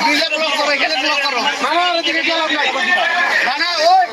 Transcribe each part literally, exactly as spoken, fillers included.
Bridge block করো, এখানে block করো। না, না, ওইদিকে গেলাম না। না, না, ওই।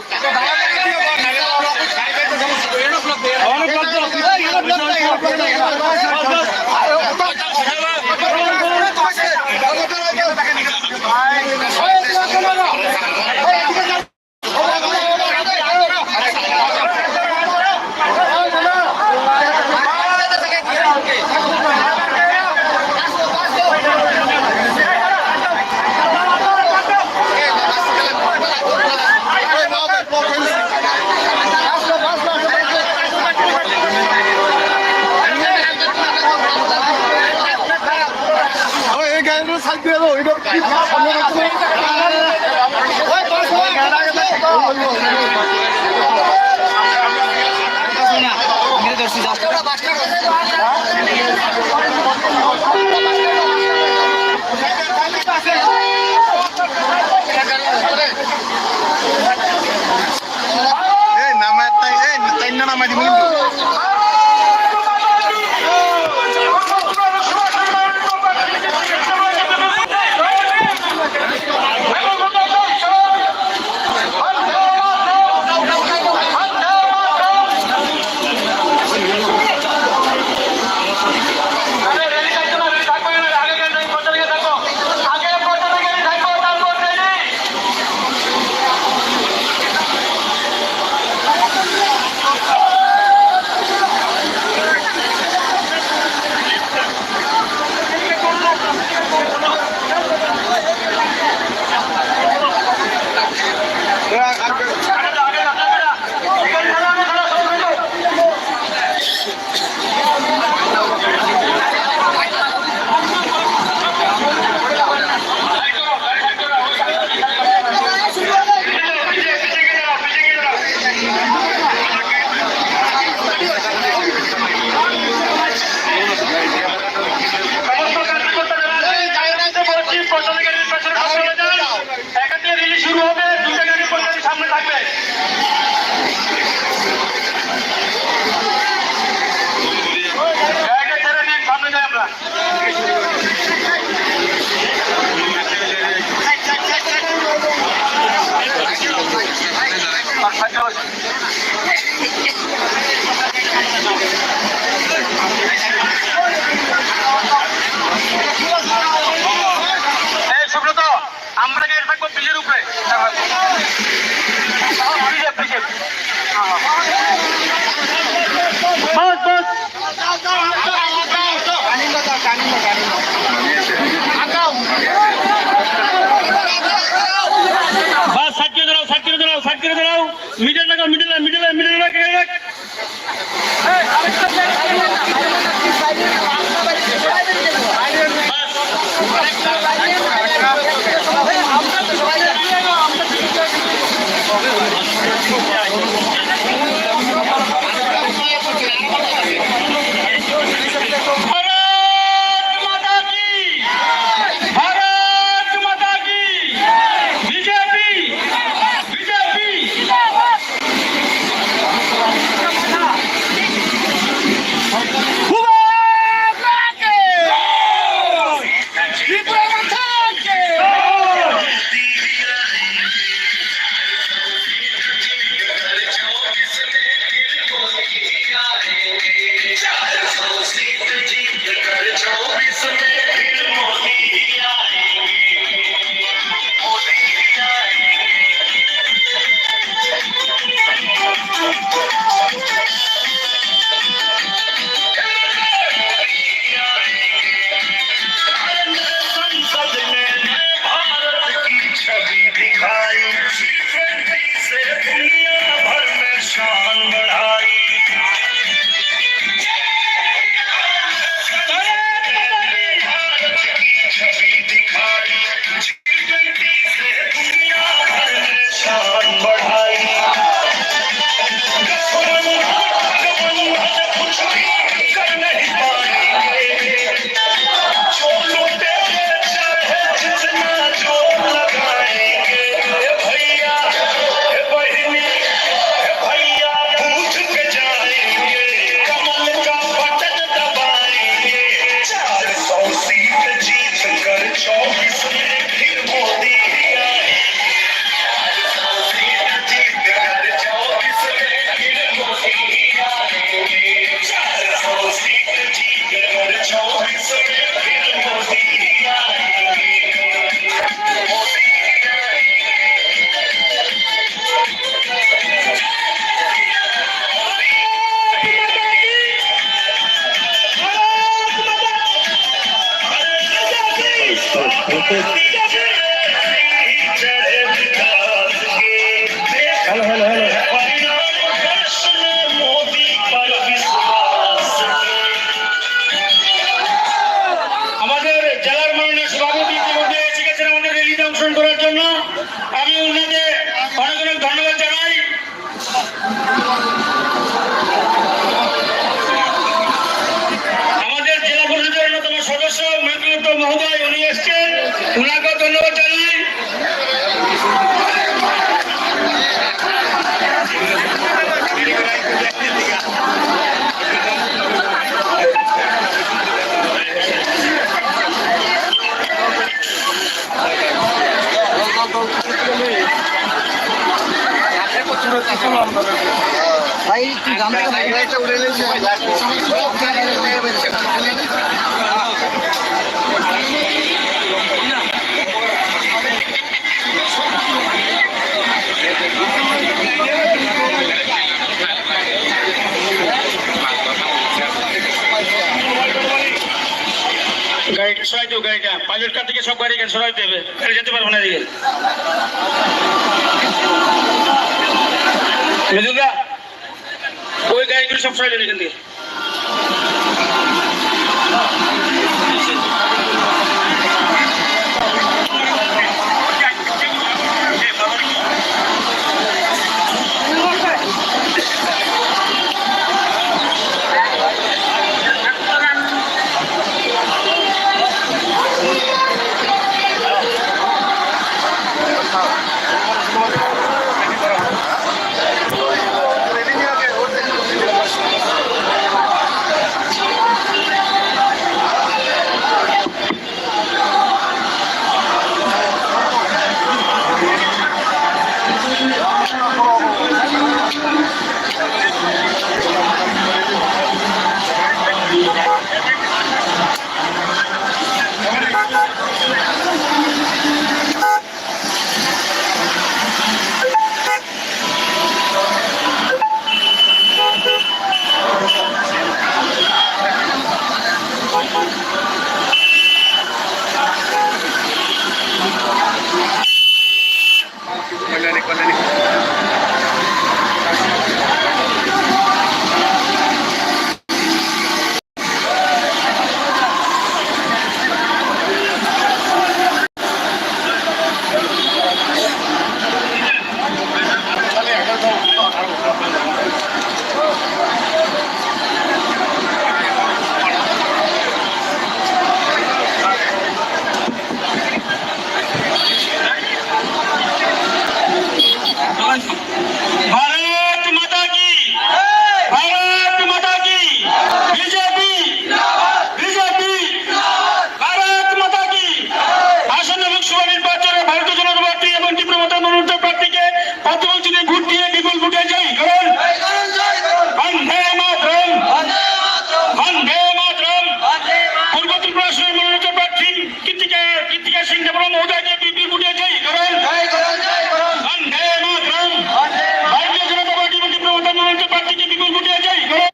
এই গাড়িটা সাইড দিয়ে দাও, এটা কি সামনে রাখছো? Ei, nama tai, ei, tai nama di mundu. এখান থেকে rally শুরু হবে, দুইটা গাড়ি পর্যন্ত সামনে থাকবে। গাড়িটা ছেড়ে দিন, সামনে যাই আমরা। এই সুব্রত, আমরা গিয়ে থাকবো ব্রিজের উপরে। ব্রিজে, ব্রিজে। বাস, বাস। বাস, সাইড করে দাঁড়াও, সাইড করে দাঁড়াও, সাইড করে দাঁড়াও। মিডল লাগাও, middle, middle, middle, middle. Bharat মাতা কি! বিজেপি! বিজেপি! ভাই, একটু জানতে পারি? গাড়ি সরাই দিও, গাড়িটা। পাইলট কার দিকে সব গাড়ি সরাই দেবে, গাড়ি যেতে পারবো না এদিকে। মিজুদা, ওই গাড়িগুলো সব সরাই দেন এখান থেকে। भारत माता की, भारत माता की, বিজেপি, বিজেপি, ভারত মাতা কি। আসন্ন লোকসভা নির্বাচনে ভারতীয় জনতা পার্টি এবং তীব্র মতামত প্রার্থীকে পদ্মফুল চিহ্নে ভোট দিয়ে বিপুল ভোটে জয়ী করুন। বন্দে মাতরম। বন্দে মাতরম। পূর্ব ত্রিপুরা আসনের মনোনীত প্রার্থী কৃতিকা, কৃতিকা সিং দেববর্মা মহোদয়কে বিপুল ভোটে জয়ী করুন। বন্দে মাতরম। ভারতীয় জনতা পার্টি এবং তীব্র মতামত মনোনীত প্রার্থীকে বিপুল ভোটে জয়ী করুন।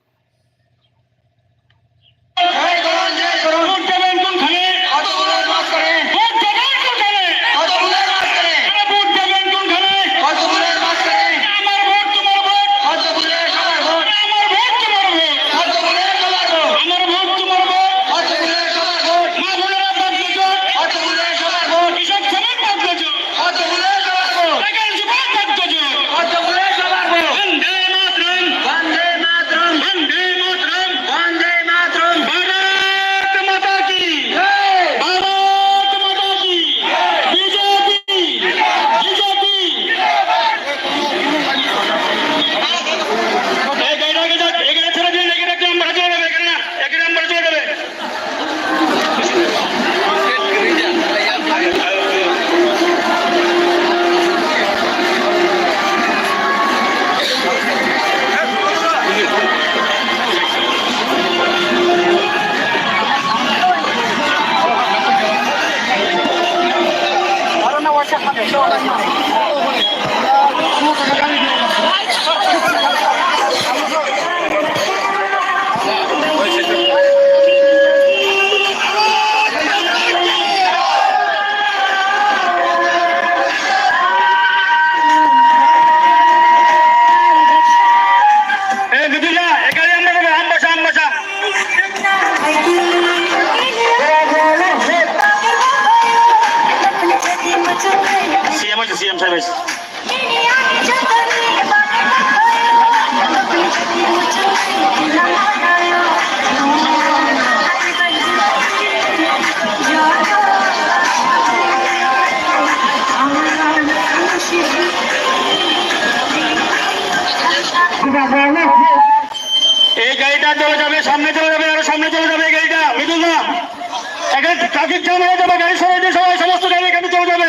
জয় করুন, জয় করুন। ভোট দেবেন কোনখানে? কতগুলোর মাঝখানে? ভোট দেবেন কোনখানে? কতগুলোর মাঝখানে? আরে ভোট দেবেন কোনখানে? কতগুলোর মাঝখানে? আমার ভোট তোমার ভোট। কতগুলোর সবার ভোট। আমার ভোট তোমার ভোট। কতগুলোর সবার ভোট। আমার ভোট তোমার ভোট। কতগুলোর সবার ভোট। মা বোনেরা বাদ গেছো। কতগুলোর সবার ভোট। কৃষক শ্রমিক বাদ গেছো। কতগুলোর সবার ভোট। বেকার যুবক বাদ গেছো। কতগুলোর সবার ভোট। বন্দে মাতরম। বন্দে মাতরম। বন্দে মাতরম। বন্দে মাতরম। ভারত মাতা কি। জয়। ভারত মাতা কি। জয়। বিজেপি। বিজেপি। এই গাড়িটা আগে যাক, এই গাড়ি ছেড়ে দিন, এই গাড়ি এক নম্বরে চলে যাবে, এখানে না, এক নম্বরে চলে যাবে। Eh, betul ya? Eh, kalian mana? Ambasa, ambasa. C M aja, C M saya, guys. এই গাড়িটা চলে যাবে, সামনে চলে যাবে, আরো সামনে চলে যাবে এই গাড়িটা। মৃদুল দা, এখানে ট্রাফিক জ্যাম হয়ে যাবে, গাড়ি সরাই দিয়ে সবাই, সমস্ত গাড়ি এখানে চলে যাবে।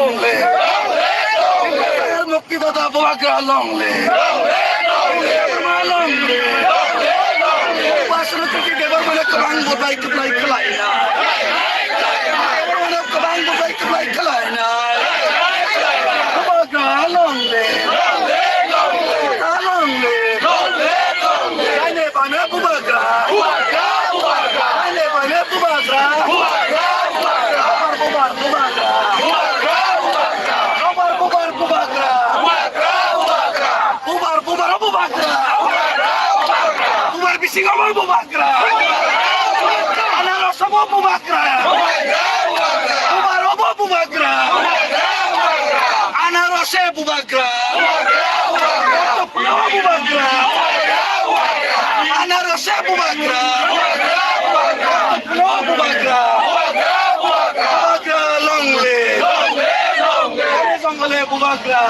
long live. Muktidata Bubagra long live. Long live. Kwbang bubai kwplai khlaina. Kwbang bubai kwplai khlaina. Bubagra long live. Long live. Kaine bana bubagra. Kaine bana bubagra. Bubar, bubar, bubagra. Bubar, bubar, bubagra. Bubar, bubar, bubagra. Bubar bisingo bo bubagra. Anarosabo bubagra. Bubaro bo bubagra. Anarose bubagra. Bubagra. Anarose bubagra. Bubagra long live. Jongole bubagra.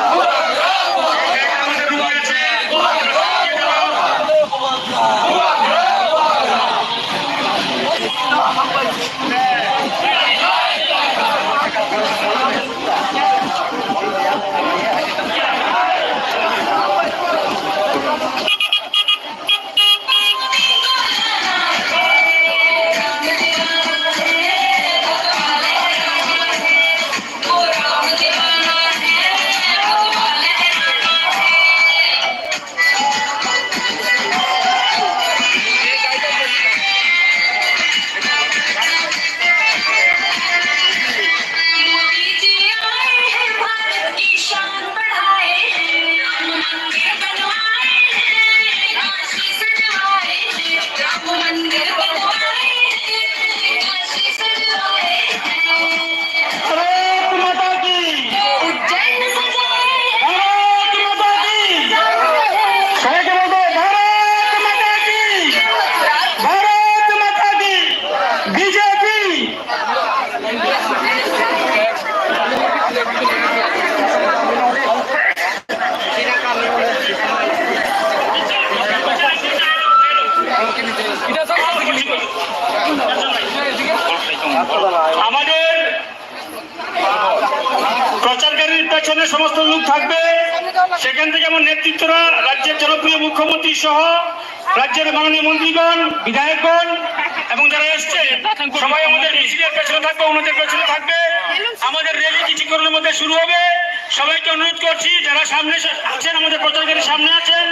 Bharat माता की। भारत माता की। सही के बोलते, भारत माता की। भारत माता की। बीजेपी। আমাদের প্রচারকারীর পেছনে সমস্ত লোক থাকবে। সেখান থেকে আমার নেতৃত্বরা, রাজ্যের জনপ্রিয় মুখ্যমন্ত্রী সহ রাজ্যের মাননীয় মন্ত্রীগণ, বিধায়কগণ এবং যারা এসছে, সবাই আমাদের মিছিলের পেছনে থাকবে, ওনাদের পেছনে থাকবে। আমাদের র‍্যালি কিছুক্ষণের মধ্যে শুরু হবে। সবাইকে অনুরোধ করছি, যারা সামনে আছেন, আমাদের প্রচারকারী সামনে আছেন,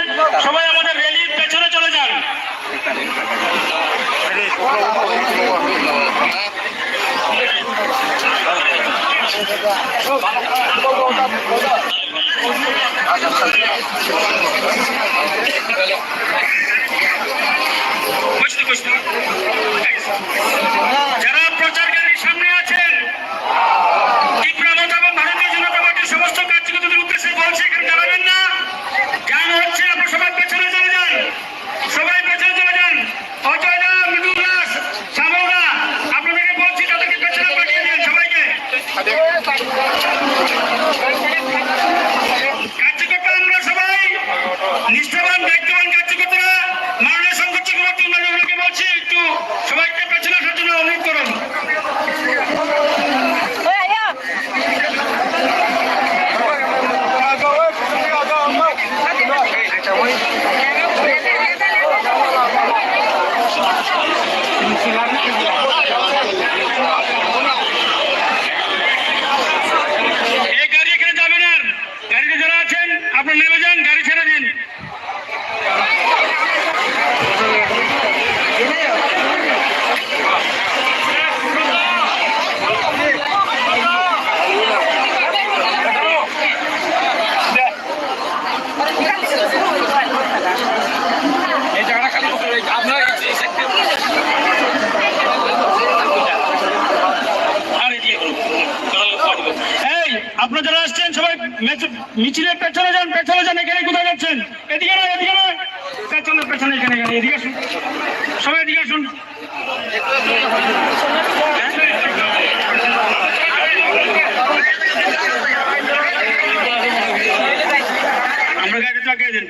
সবাই আমাদের র‍্যালির পেছনে চলে যান। যারা প্রচারকারীর সামনে আছেন, তীব্র মতামত ভারতীয় জনতা পার্টির সমস্ত কার্যকর্তাদের উদ্দেশ্যে বলছি, এখানে দাঁড়াবেন না। জাম হচ্ছে, আপনারা সবাই পেছনে চলে যান, সবাই পেছনে চলে যান। অজয় দা, মিঠুন দাস, শ্যামল দা, আপনাদেরকে বলছি, তাদেরকে পেছনে পাঠিয়ে দিন সবাইকে। কার্যকর্তা আমরা সবাই নিষ্ঠাবান, দায়িত্ববান কার্যকর্তারা, মাননীয় সংসদ চক্রবর্তী মহোদয়কে বলছি, একটু সবাইকে পেছনে আসার জন্য অনুরোধ করুন। এই গাড়ি এখানে যাবে না। গাড়িতে যারা আছেন, আপনারা নেমে যান, গাড়ি ছেড়ে দিন। এই জায়গাটা খালি করতে হবে। আপনারা এই, এই সাইডটা আর এদিকে করুন। এই, আপনারা যারা আসছেন সবাই মেচ-, মিছিলের পেছনে যান, পেছনে যান। এখানে কোথায় যাচ্ছেন? এদিকে নয়, এদিকে নয়। পেছনে, পেছনে, এখানে, এখানে, এদিকে আসুন। সবাই এদিকে আসুন। আমরা গাড়ি চালিয়ে দিন।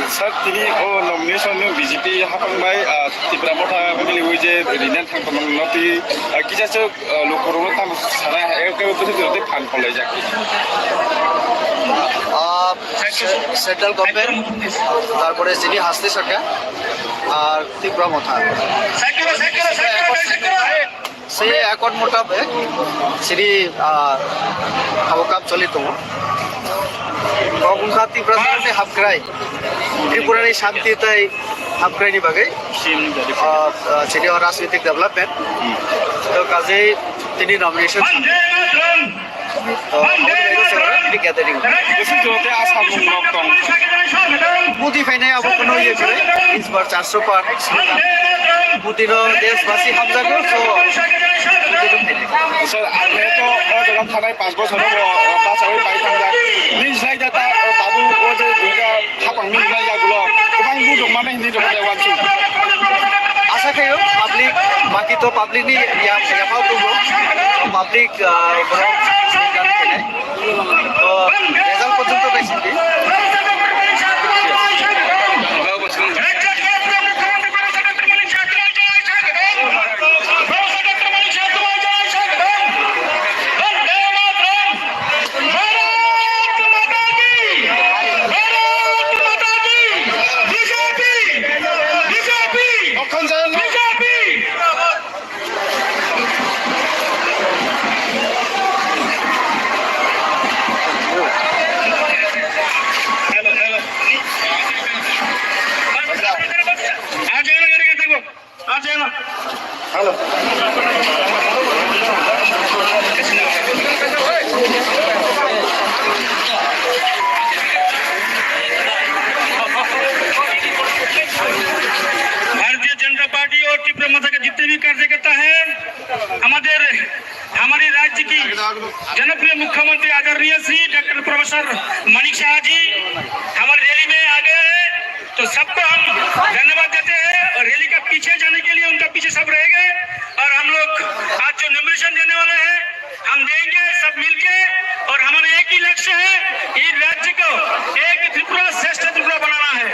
Sir, tini o nomination no B J P hapang bai, ah, Tipra Motha miliwi je rinani thang tongmani no twi, ah, kisa se, ah, lukurokno tamo sanai hai, eke eke bwswk twi phan khwlaijak. Ah, se-, central government, tarpore chini hasti sorkar, ar Tipra Motha. Sei accord motabek chini, ah, habo kam choli tongo. Kok wngkha Tiprasarokni hamkrai, Tripurani shanti tei hamkraini bagwi, ah, ah, chini o rajnitik development. To kajei tini nomination. To, aboni bagwi se oro tini gathering. Bwswk jora tei Assam mung nok tong. Modi phainai abo phano ye khe, is bar charso par. Modi no deshbasi hamjago, so, Modi no phainai. Sir, ang to o jaga thanai panch bochor bo, o, bachawi pai thangjak. Nini slai da ta, o, tabuk o je duita hapang ni slai yagulo. Kwbang buduk mane hinwi rwmani wansuk. Asa khayo, public, baki to public ni ya, yaphao tongo. Public, ah, borok swngcharni phainai. To, result porjonto naisingdi. Bharatiya Janata पार्टी और तीव्र मत का जितने भी कार्यकर्ता हैं, আমাদের, हमारे राज्य की जनप्रिय मुख्यमंत्री आदरणीय श्री डॉक्टर प्रोफेसर मानिक साहा जी हमारे रैली में आ गए हैं, तो सबको हम धन्यवाद देते हैं और रैली का पीछे जाने के लिए उनका पीछे सब रहेंगे। और हम लोग आज जो नॉमिनेशन देने वाले हैं, हम देंगे सब मिलके। और हमारा एक ही लक्ष्य है, इस राज्य को एक त्रिपुरा श्रेष्ठ त्रिपुरा बनाना है।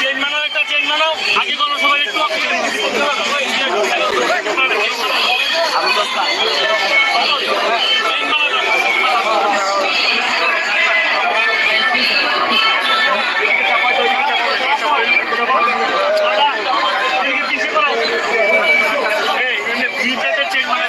Change mano, ekta change mano. Age kono sobai ektu change mano. Change mano. Ei, emni B J P change mano.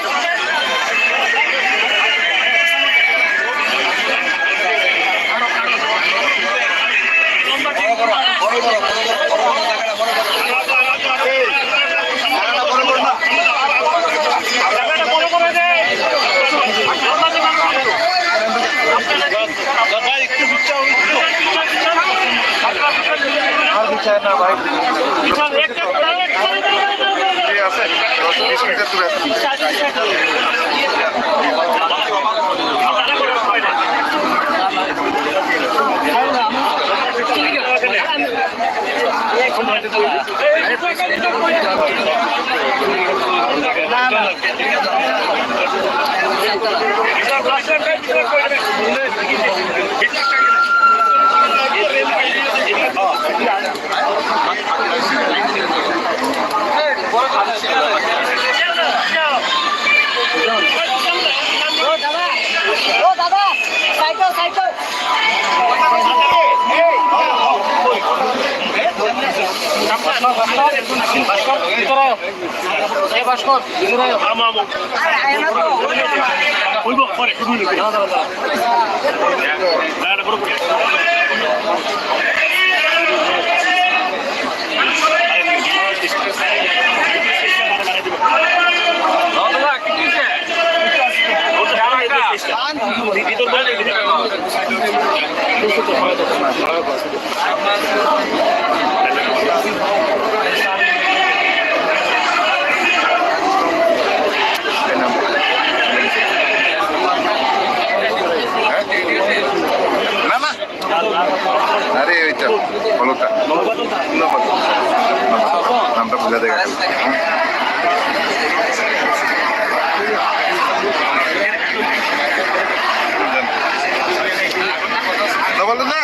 Mama. আরে ওই তো, বলো তো। নামটা ভুলে গেছে। না, বলো না।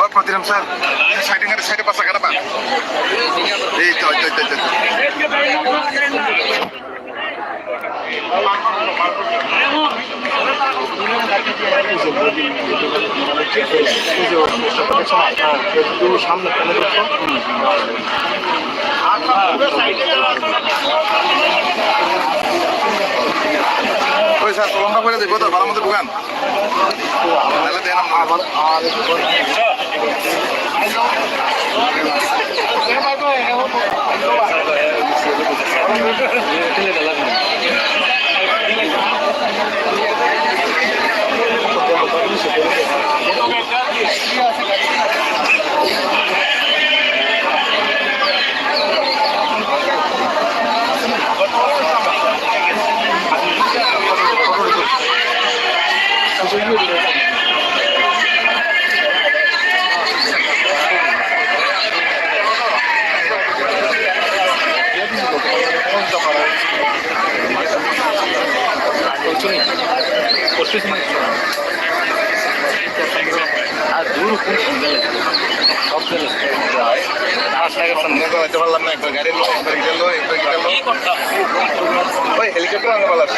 O Pratiram sir, side-e, side-e basa kana ba? Ei to, to, to, to. Oi, sir, tolong ka pore dibo to, bala moto dukan. Nale te nam. Helicopter আনতে পারলাম।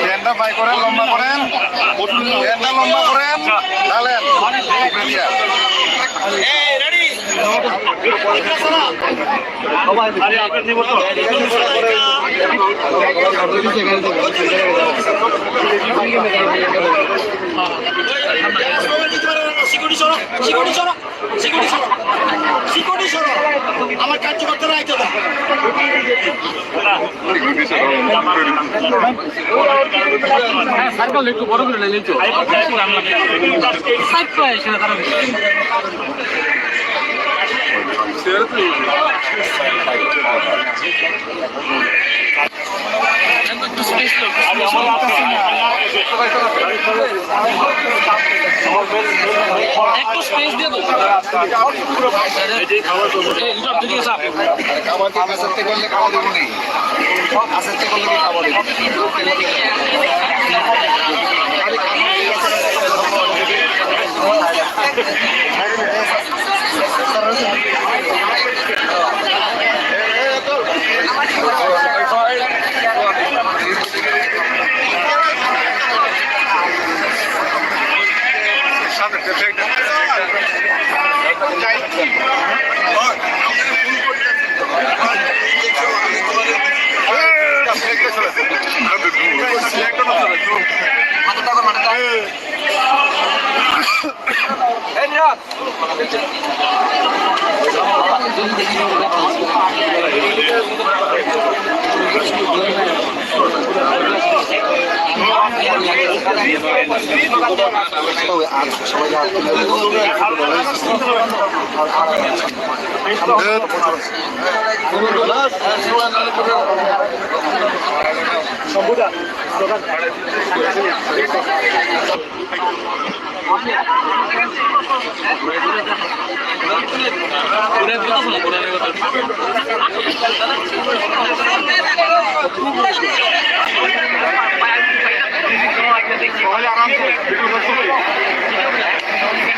Pant-ta bai koren, lomba koren. Pant-ta lomba koren. Dale. Hey, ready? Security সরো, সিকিউরিটি সরো, সিকিউরিটি সরো। আমার কার্যকর্তারা আইতে দাও। সার্কেল একটু বড় করে নিন তো। সাইড করে এসে তারা একটু স্পেস দিয়ে দাও। এই, লিটন, তুই দিকে যা। আস্তে করলে খাওয়া দেবো নি। আস্তে করলে কি খাওয়া দেবো?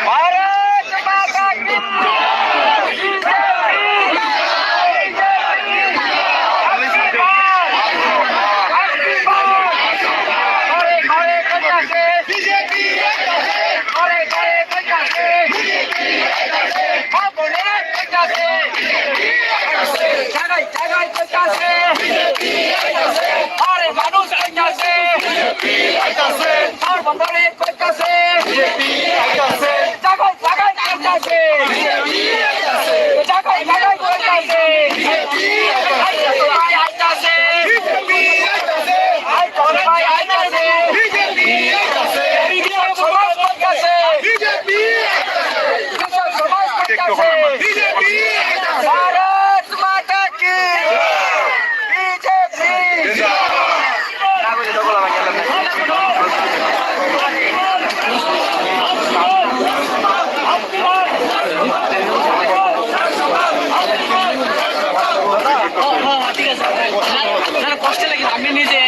भारत माता की। घरे घरे कैसे? घरे घरे कैसे? জাগায় জাগায় কইতাছে। আরে মানুষ কইতাছে। সর্বদলে কইতাছে। জাগায় জাগায় কইতাছে। জাগায় জাগায় কইতাছে। আইতাছে, আইতাছে। আইতাছে, আইতাছে। কৃষক সমাজ কইতাছে। কৃষক সমাজ কইতাছে। भारत माता की। বিজেপি। কষ্টে লাগে আমি নিজে।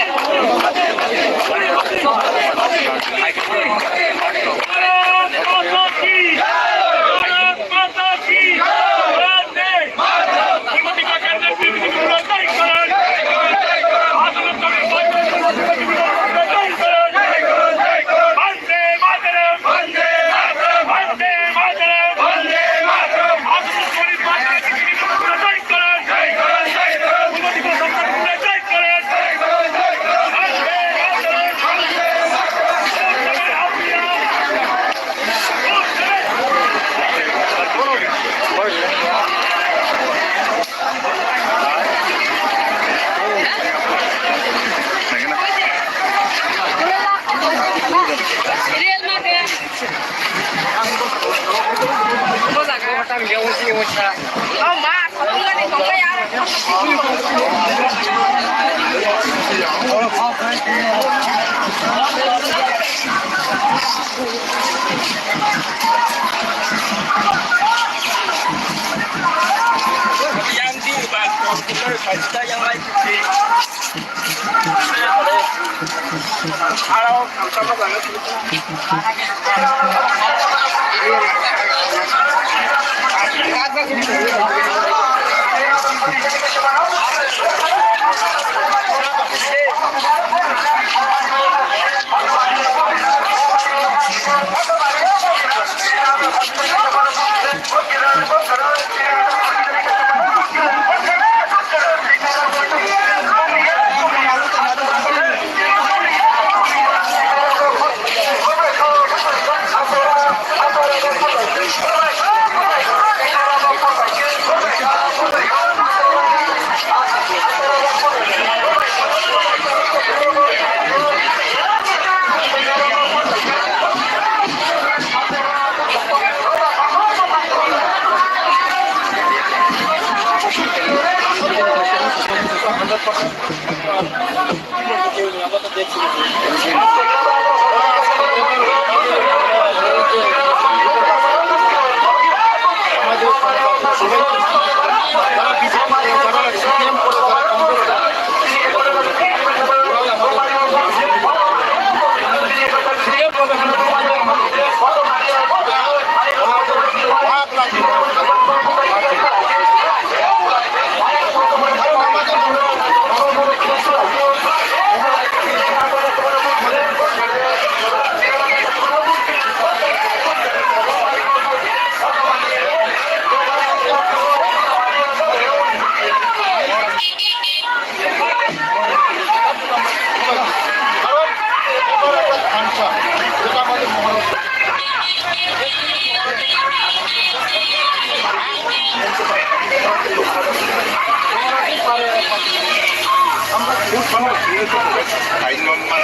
Aino man.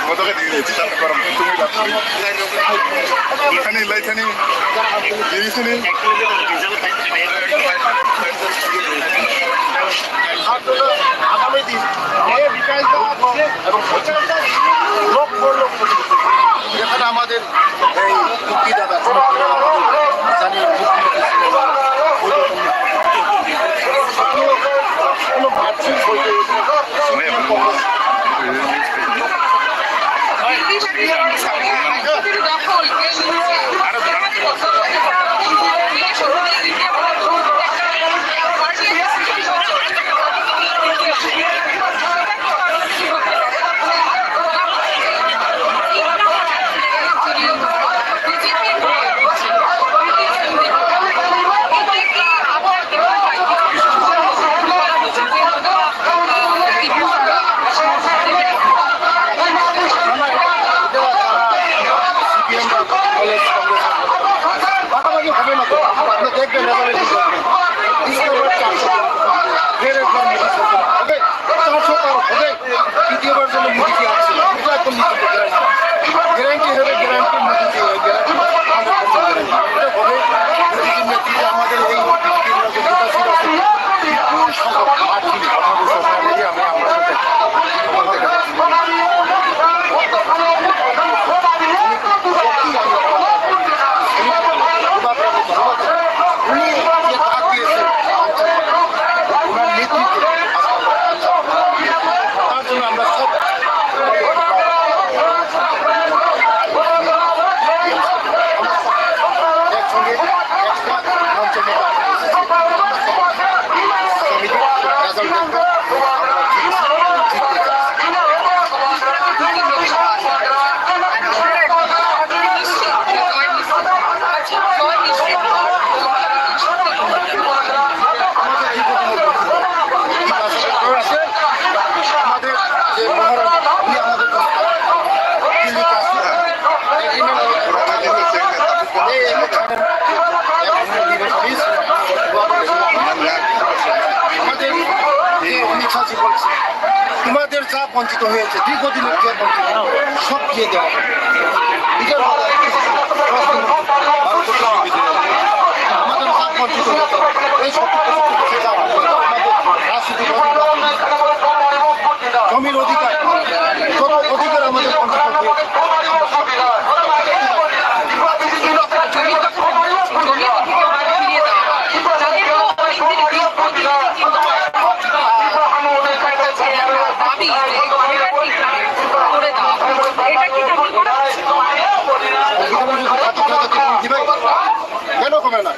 Motoka di di, kita orang tunggu dah. Laithani, laithani. Diri sini. আগামী দিন এই বিকাশ দা আছে এবং প্রচার দা লক্ষ লক্ষ এখানে আমাদের এই কুকি দাদা জানি কোনো বার্ষিক বইতে ভাগাভাগি হবে না তো। আপনি দেখবেন, রেজাল্ট কি করবেন। দ্বিতীয়বার চারশো পার হবে। ফের একবার মোদি সরকার হবে। চারশো পার হবে। দ্বিতীয়বার জন্য মোদিজি আসছে। এটা একদম নিশ্চিত গ্যারান্টি। গ্যারান্টি হবে, গ্যারান্টি মোদিজি, গ্যারান্টি। Hundred percent guarantee. এটা হবে। মোদিজির নেতৃত্বে আমাদের এই তোমাদের যা বঞ্চিত হয়েছে, দীর্ঘদিনের যে বঞ্চিত, সব দিয়ে দেওয়া হবে। বিজয় মালা, আমাদের যা বঞ্চিত হয়েছে, এই সব কিছু আমাদের রাজনৈতিক অধিকার, জমির অধিকার, যত অধিকার আমাদের বঞ্চিত হয়েছে, দাবি যে ঘরটা ঠিক করে দেওয়া হোক। এটা কি তেমন কোনো সংবিধানে যদি থাকে, তাহলে তো দিবে। কেন হবে না?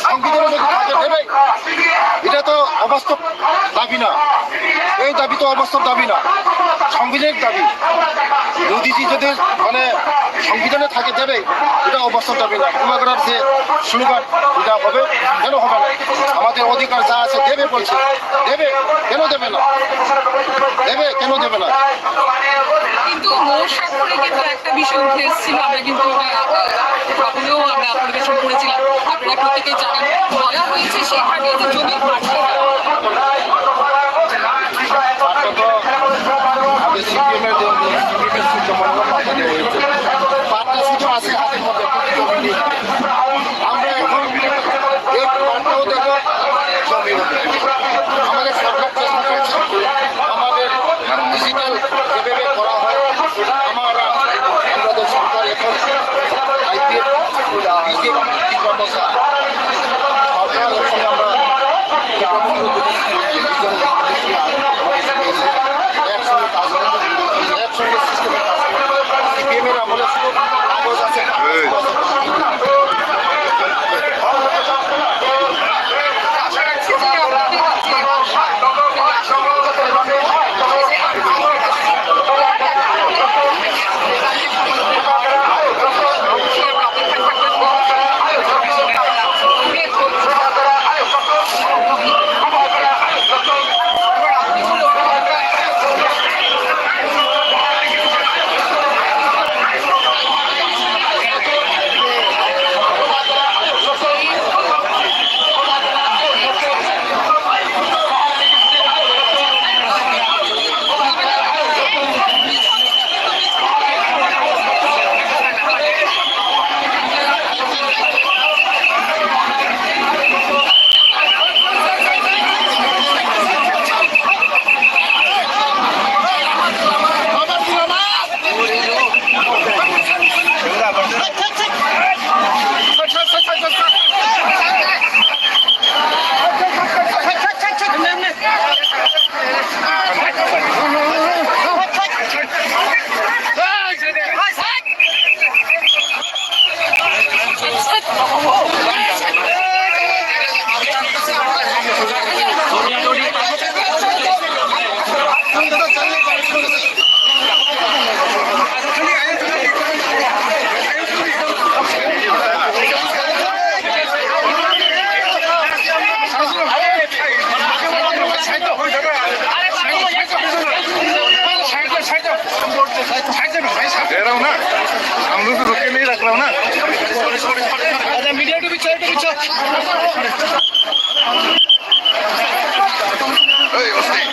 সংবিধানে যদি থাকে, দেবে। এটা তো অবাস্তব দাবি না। এই দাবি তো অবাস্তব দাবি না, সাংবিধানিক দাবি। মোদিজি যদি মানে সংবিধানে থাকে, দেবে। এটা অবাস্তব দাবি না। কুলাগড়ার যে স্লোগান, এটা হবে, কেন হবে না? আমাদের অধিকার যা আছে, দেবে বলছে। দেবে, কেন দেবে না? দেবে, কেন দেবে না? কিন্তু মোর স্বাক্ষরে কিন্তু একটা বিষয় উঠে এসেছিল, আমরা কিন্তু এটা, আহ, সকলেও আমরা পরিবেশন করেছিলাম, আপনারা প্রত্যেকেই জানেন। বলা হয়েছে সেখানে যে জমির পাট্টা পাট্টা তো আগে সিপিএম এর যে সিপিএম এর সিদ্ধান্ত পাট্টা দেওয়া হয়েছে। পাট্টা শুধু আছে হাতের মধ্যে, কিন্তু জমি নেই। আমরা এখন এই পাট্টাও দেখবো, জমিও দেখবো। हम लोग तो रुके नहीं रख रहा हूँ ना। अच्छा, मीडिया के पीछे, के पीछे। ए, उस्ती।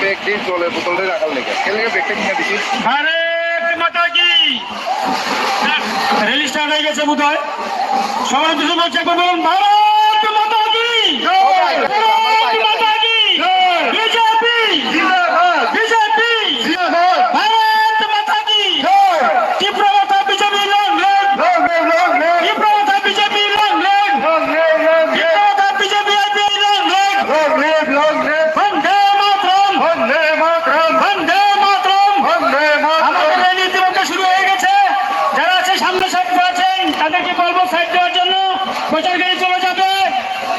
Bag di jole botol di rakal lega. Kele bag ta kina disi. Bharat মাতা কি। রেলি স্টার্ট হয়ে গেছে বোধহয়। সবার উদ্দেশ্যে বলছি, একবার বলুন, ভারত মাতা কি। জয়। ভারত মাতা কি। জয়। বিজেপি। জিন্দাবাদ। বিজেপি। জিন্দাবাদ। ভারত মাতা কি। জয়। ত্রিপুরা মাতা BJP long live. Long live, long live. Tripura মাতা BJP long live. Long live, long live. Tripura মাতা BJP IPL long live. Long live, long live. বন্দে মাতরম। বন্দে মাতরম। বন্দে মাতরম। বন্দে মাতরম। আমাদের র্যালি ইতিমধ্যে শুরু হয়ে গেছে। যারা আছে সামনে সাইড আছেন, তাদেরকে বলবো সাইড দেওয়ার জন্য। প্রচার গাড়ি চলে যাবে।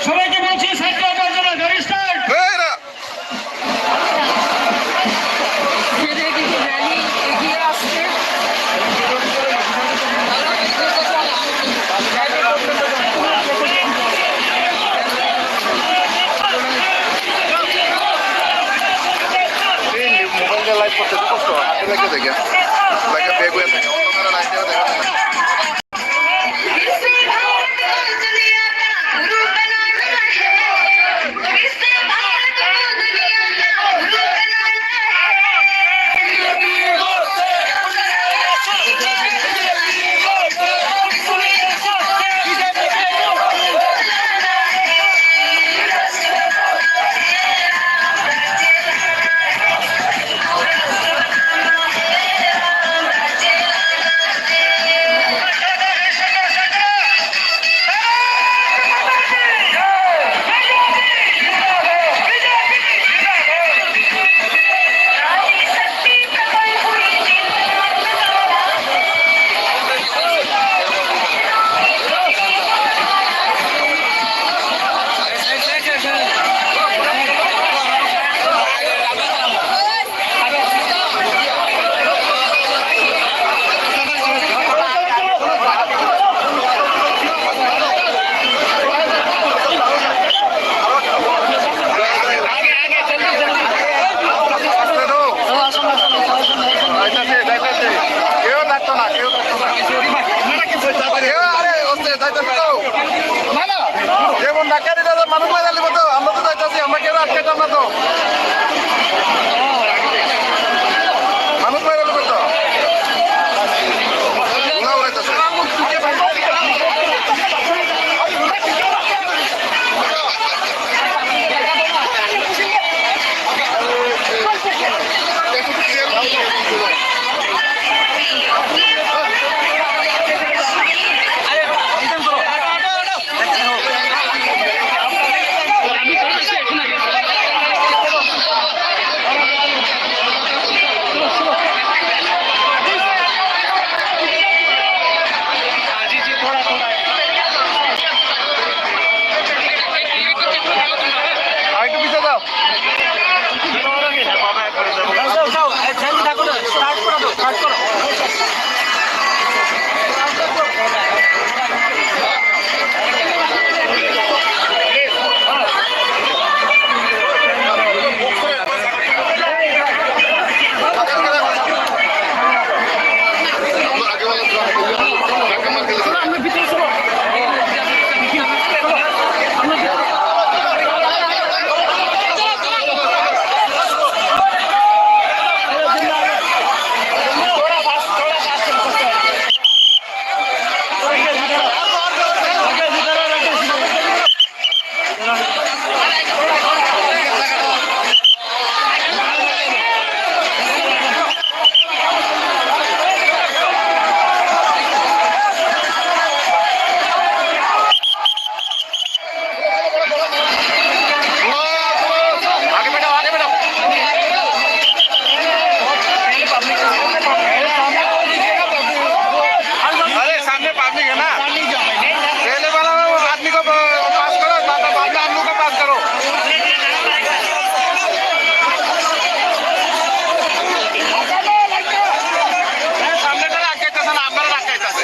সবাইকে বলছি সাইড দেওয়ার জন্য। গাড়ি স্টার্ট। এই রা- ধীরে ধীরে র্যালি এগিয়ে আসছে। এই মোবাইল দিয়ে লাইভ করতে তো কষ্ট হয়, হাতে রেখে দেখে। লাগে ব্যাগ হয়ে থাকে, অন্ধকারে লাইভ দিয়ে দেখা যায় না। যাইতাছে, যাইতাছে। কেউ থাকতো না, কেউ থাকতো না। কেউ, আরে, আস্তে, যাইতাছে তো। না, না। যেমন ধাক্কা দিলে তো মানুষ মারা যাবে তো। আমরা তো যাইতাছি, আমরা কেউ আটকাইতাম না তো। মানুষ মারা যাবে তো। ধোঁয়া উড়াইতাছে। अरे, सामने पब्लिक है ना, पहले वाला आदमी को पास करो, बाद में हम लोग को पास करो। সামনেটা রাখতে চাচ্ছে না, আমরা রাখতে চাচ্ছি।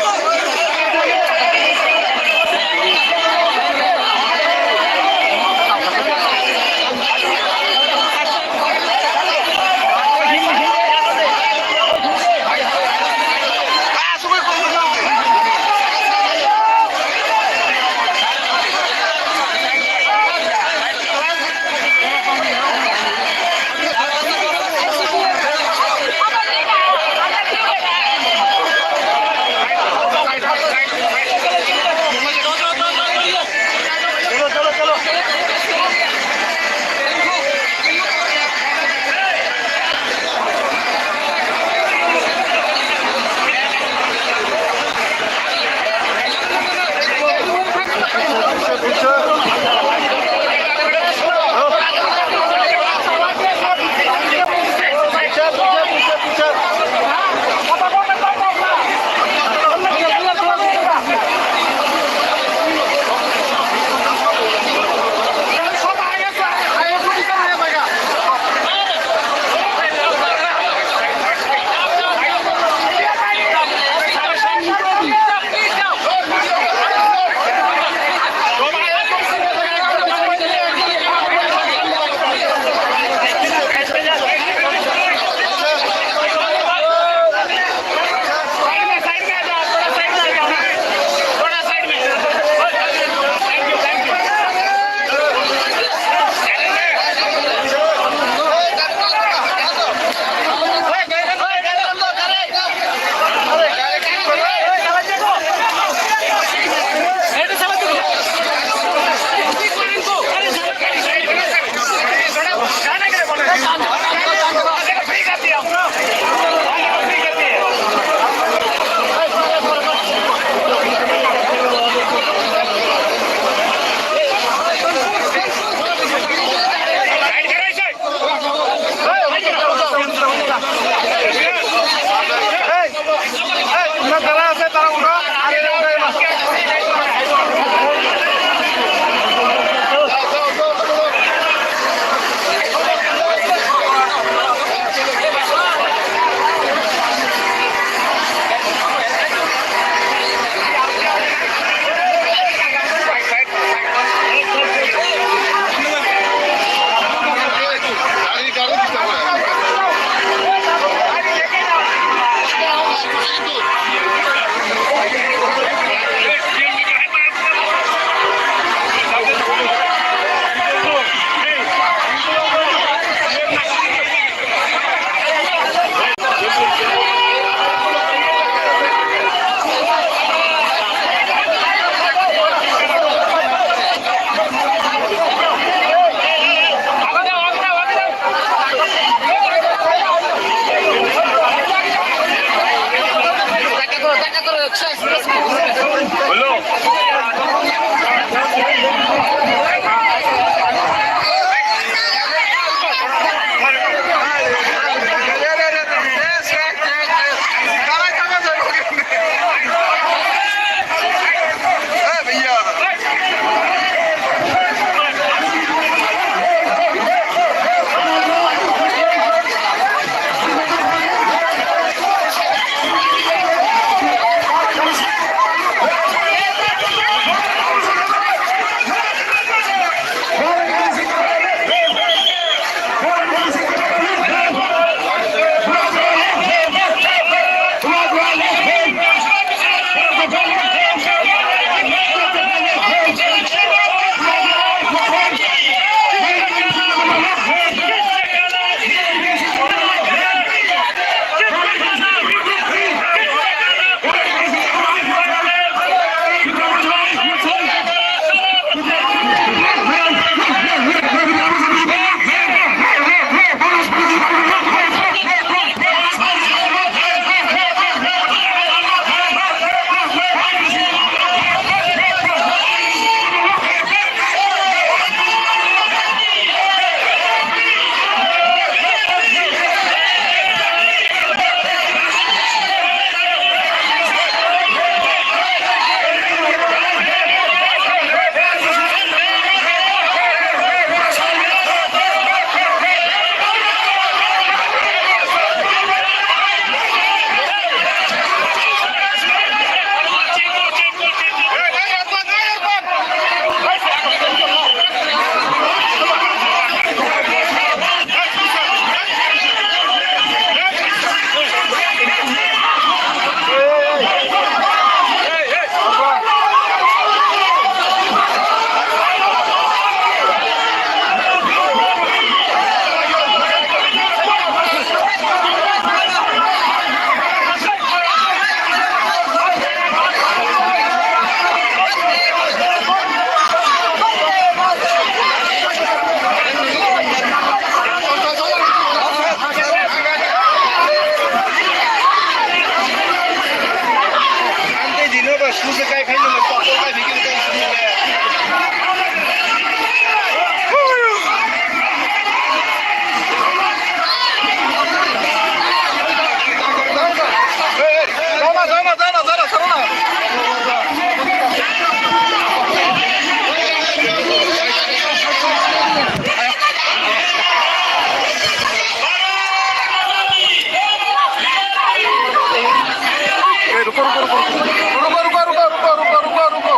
रुको, रुको, रुको।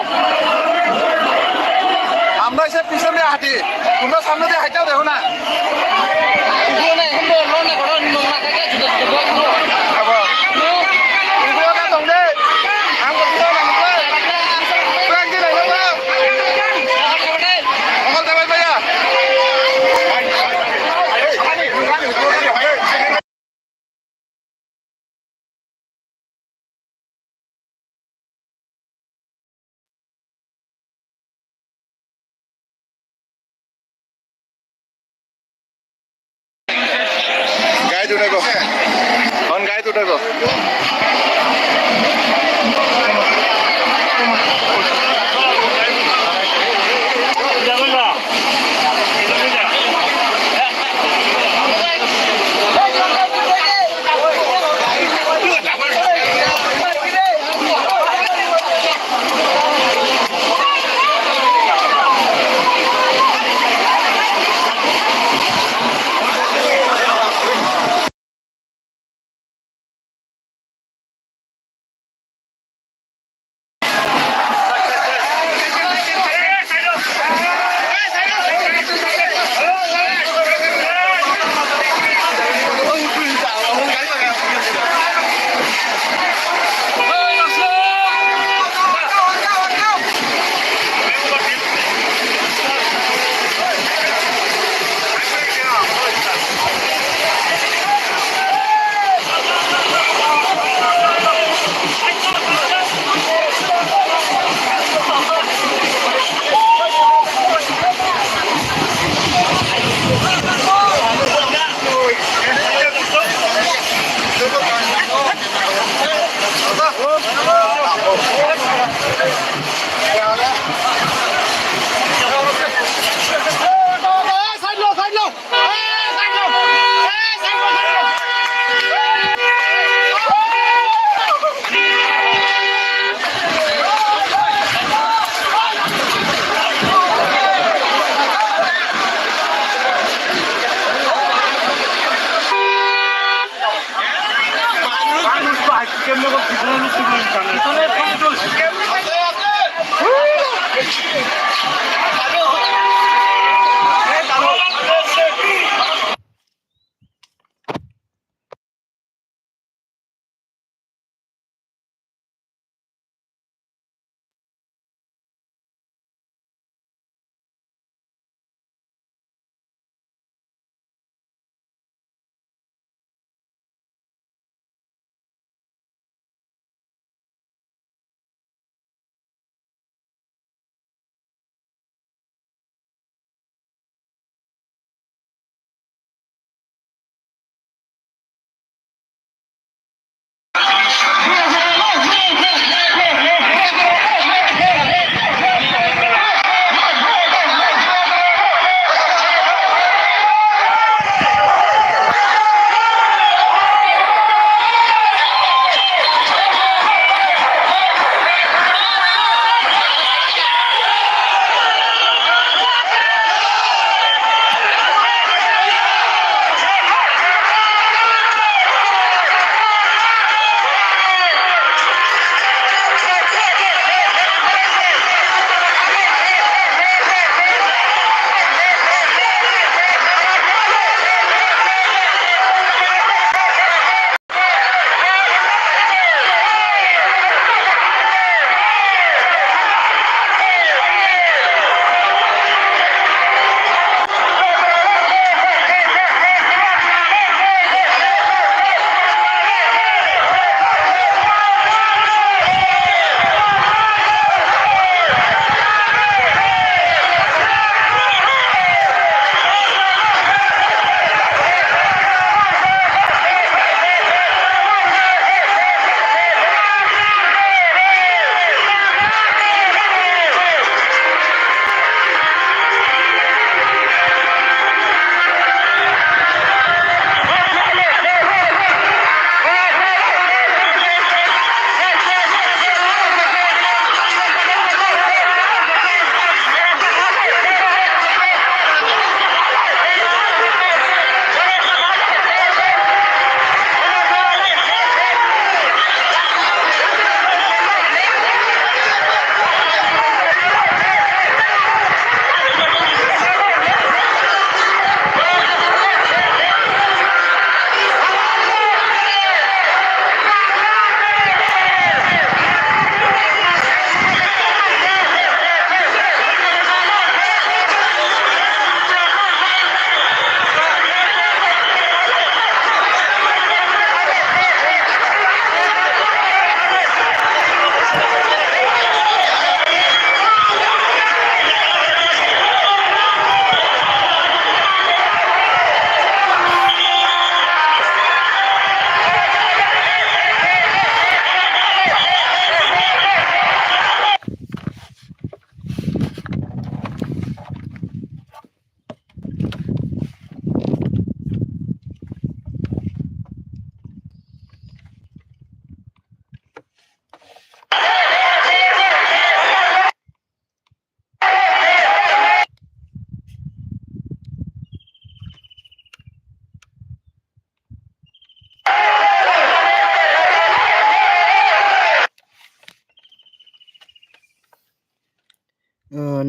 আমরা এসে পিছনে হাঁটি, তোমরা সামনে দিয়ে হাঁটাও, দেখো না। Guide uthego. Hon guide uthego.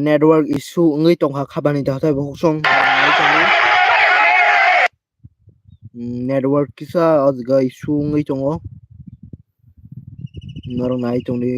Network issue wngwi tongkha khabani da tei bo hokson. Network kisa o jaga issue wngwi tongo. Norok nai tongdi.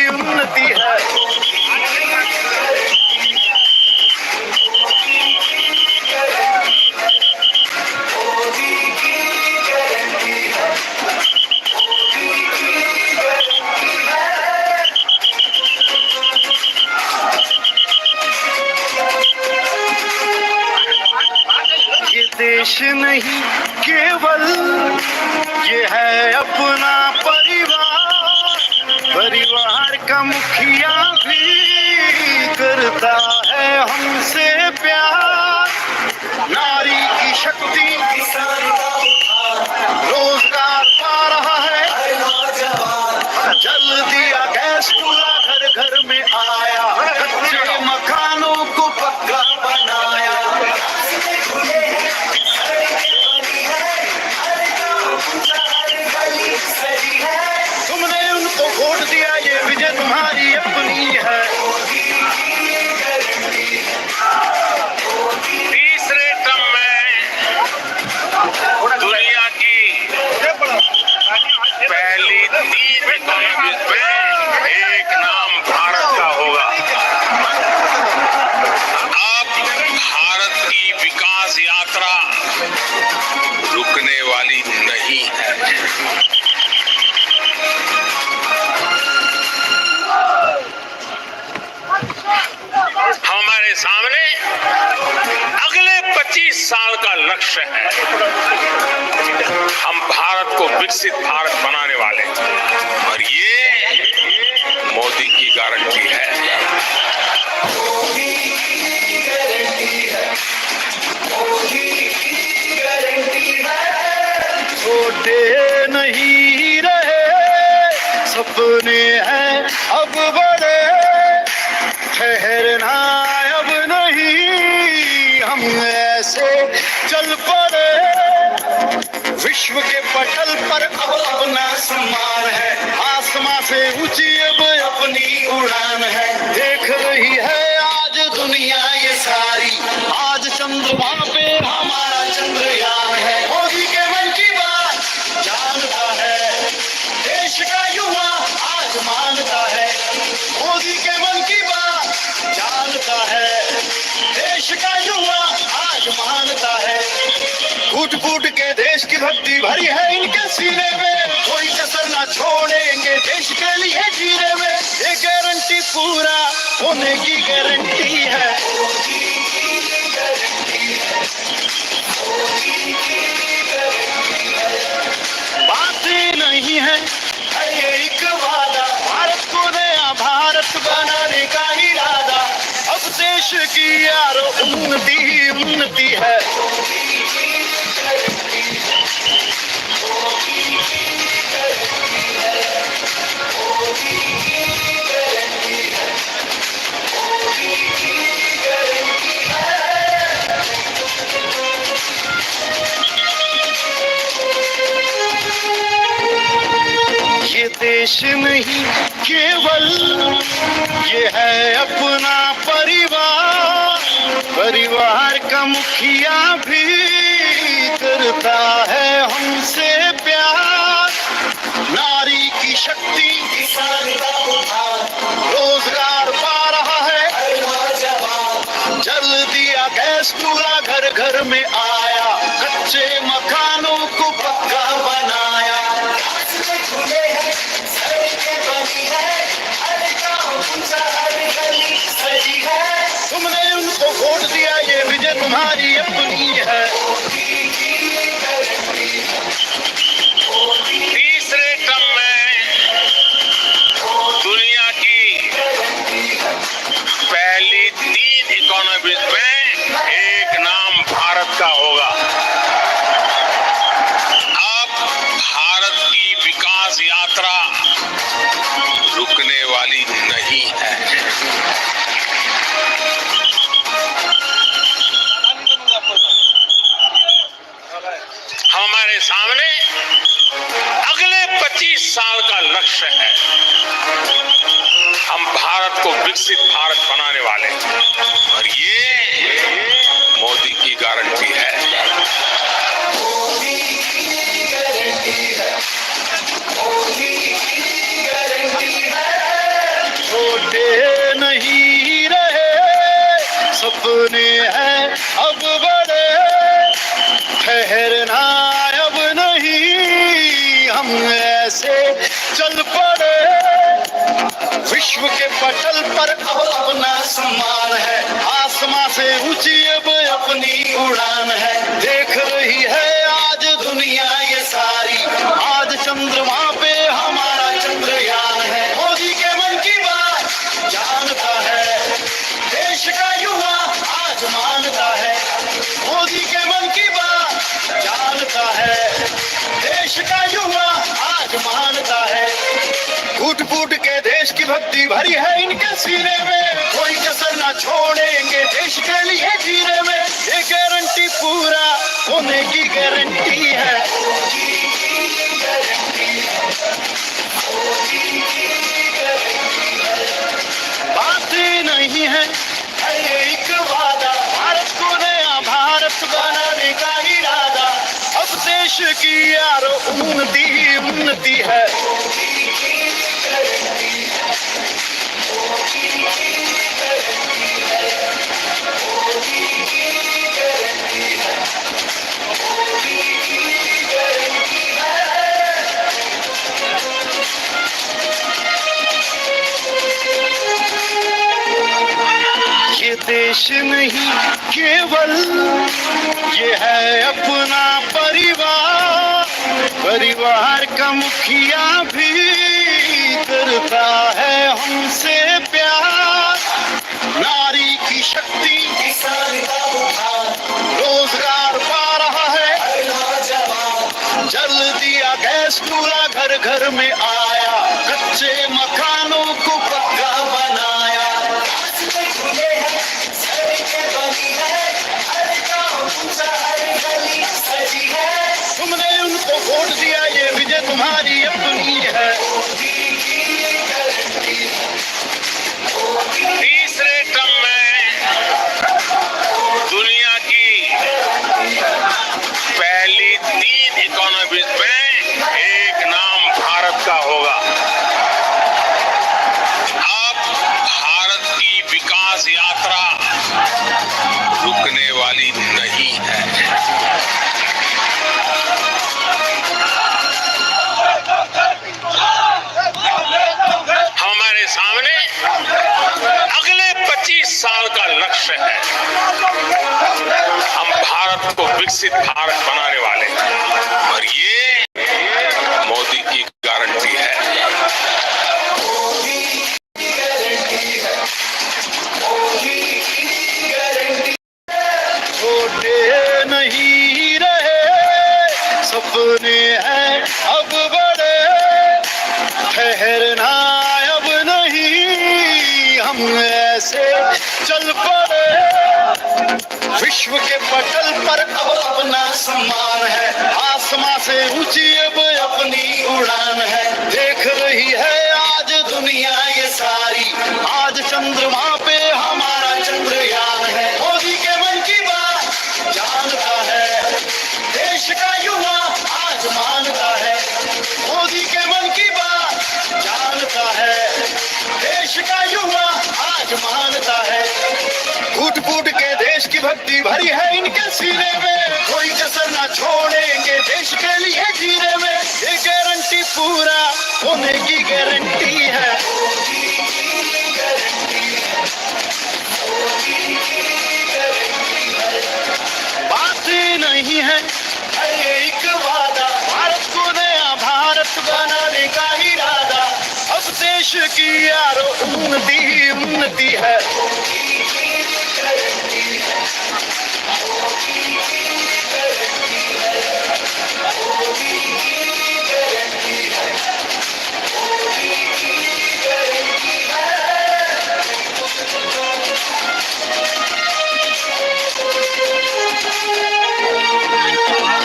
उन्नति है। ये देश नहीं केवल, ये है अपना परिवार। परिवार का मुखिया भी करता है हमसे प्यार। नारी की शक्ति, किसान का उद्धार, रोजगार पा रहा है हर नौजवान। जल दिया गैस चूल्हा घर घर में आया, कच्चे मकानों को पक्का बनाया। रास्ते खुले हैं, सड़कें बनी हैं, हर गांव पूजा, हर गली सजी है। तुमने उनको वोट दिया, ये विजय तुम्हारी अपनी है। तीसरे टर्म में दुनिया की पहली तीन इकोनॉमीज में एक नाम भारत का होगा। अब भारत की विकास यात्रा रुकने वाली नहीं है। हमारे सामने अगले पच्चीस साल का लक्ष्य है, हम भारत को विकसित भारत बनाने वाले हैं। और ये मोदी की गारंटी है। छोटे नहीं रहे सपने हैं अब बड़े, ठहरना अब नहीं, हम ऐसे चल पड़े। विश्व के पटल पर अब अपना सम्मान है, आसमां से ऊंची अब अपनी उड़ान है। देख रही है आज दुनिया ये सारी, आज चंद्रमा पे हमारा चंद्रयान है। मोदी के मन की बात जानता है देश का युवा, आज मानता है मोदी के मन की बात जानता है देश का युवा, आज मानता है। फूट फूट के देश की भक्ति भरी है इनके सीने में, कोई कसर ना छोड़ेंगे देश के लिए जीने में। ये गारंटी पूरा होने की गारंटी है। बातें नहीं है, ये एक वादा, भारत को नया भारत बनाने का इरादा। अब देश की यार उन्नति ही उन्नति है। ये देश नहीं केवल, ये है अपना परिवार। परिवार का मुखिया भी करता है हमसे प्यार। नारी की शक्ति, किसान का उद्धार, रोजगार पा रहा है हर नौजवान। जल दिया गैस चूल्हा घर घर में आया, कच्चे मकानों को पक्का बनाया। रास्ते खुले हैं, सड़कें बनी हैं, हर गांव पूजा, हर गली सजी है। तुमने उनको वोट दिया, ये विजय तुम्हारी अपनी है। तीसरे टर्म में दुनिया की पहली तीन इकोनॉमीज में एक नाम भारत का होगा। अब भारत की विकास यात्रा रुकने वाली नहीं है। हमारे सामने अगले पच्चीस साल का लक्ष्य है, हम भारत को विकसित भारत बनाने वाले हैं। और ये मोदी की गारंटी है। मोदी की गारंटी है। मोदी की गारंटी है। अपने हैं अब बड़े, ठहरना अब नहीं, हम ऐसे चल पड़े। विश्व के पटल पर अब अपना सम्मान है, आसमां से ऊंची अब अपनी उड़ान है। देख रही है आज दुनिया ये सारी, आज चंद्रमा पे हमारा चंद्रयान है। मोदी के मन की बात जानता है देश का युवा, आज मानता है मोदी के मन की बात जानता है देश का युवा, आज मानता है। फूट फूट के देश की भक्ति भरी है इनके सीने में, कोई कसर ना छोड़ेंगे देश के लिए जीने में। ये गारंटी पूरा होने की गारंटी है। बात नहीं है एक वादा, भारत को नया भारत बनाने का इरादा। अब देश की यार उन्नति ही उन्नति है। ये देश नहीं केवल, ये है अपना परिवार। परिवार का मुखिया भी करता है हमसे प्यार। नारी की शक्ति, किसान का उद्धार, रोजगार पा रहा है हर नौजवान। जल दिया गैस चूल्हा घर घर में आया, कच्चे मकानों को पक्का बनाया। तुमने उनको वोट दिया, ये विजय तुम्हारी अपनी है। तीसरे टर्म में दुनिया की पहली तीन इकोनॉमीज में एक नाम भारत का होगा। अब भारत की विकास यात्रा रुकने वाली नहीं है। हमारे सामने अगले पच्चीस साल का लक्ष्य है। हम भारत को विकसित भारत बनाने वाले हैं। और ये मोदी की गारंटी है। छोटे नहीं रहे, सपने हैं अब बड़े। ठहरना अब नहीं, हम ऐसे चल पड़े। विश्व के पटल पर अब अपना सम्मान है, आसमां से ऊंची अब अपनी उड़ान है। देख रही है आज दुनिया ये सारी, आज चंद्रमा पे हमारा चंद्रयान है। मोदी के मन की बात जानता है देश का युवा, आज मानता है। मोदी के मन की बात जानता है देश का युवा, आज मानता है। फूट फूट के देश की भक्ति भरी है इनके सीने में, कोई कसर ना छोड़ेंगे देश के लिए जीने में। ये गारंटी पूरा होने की गारंटी है। बात नहीं है एक वादा, भारत को नया भारत बनाने का इरादा। अब देश की यार उन्नति ही उन्नति है।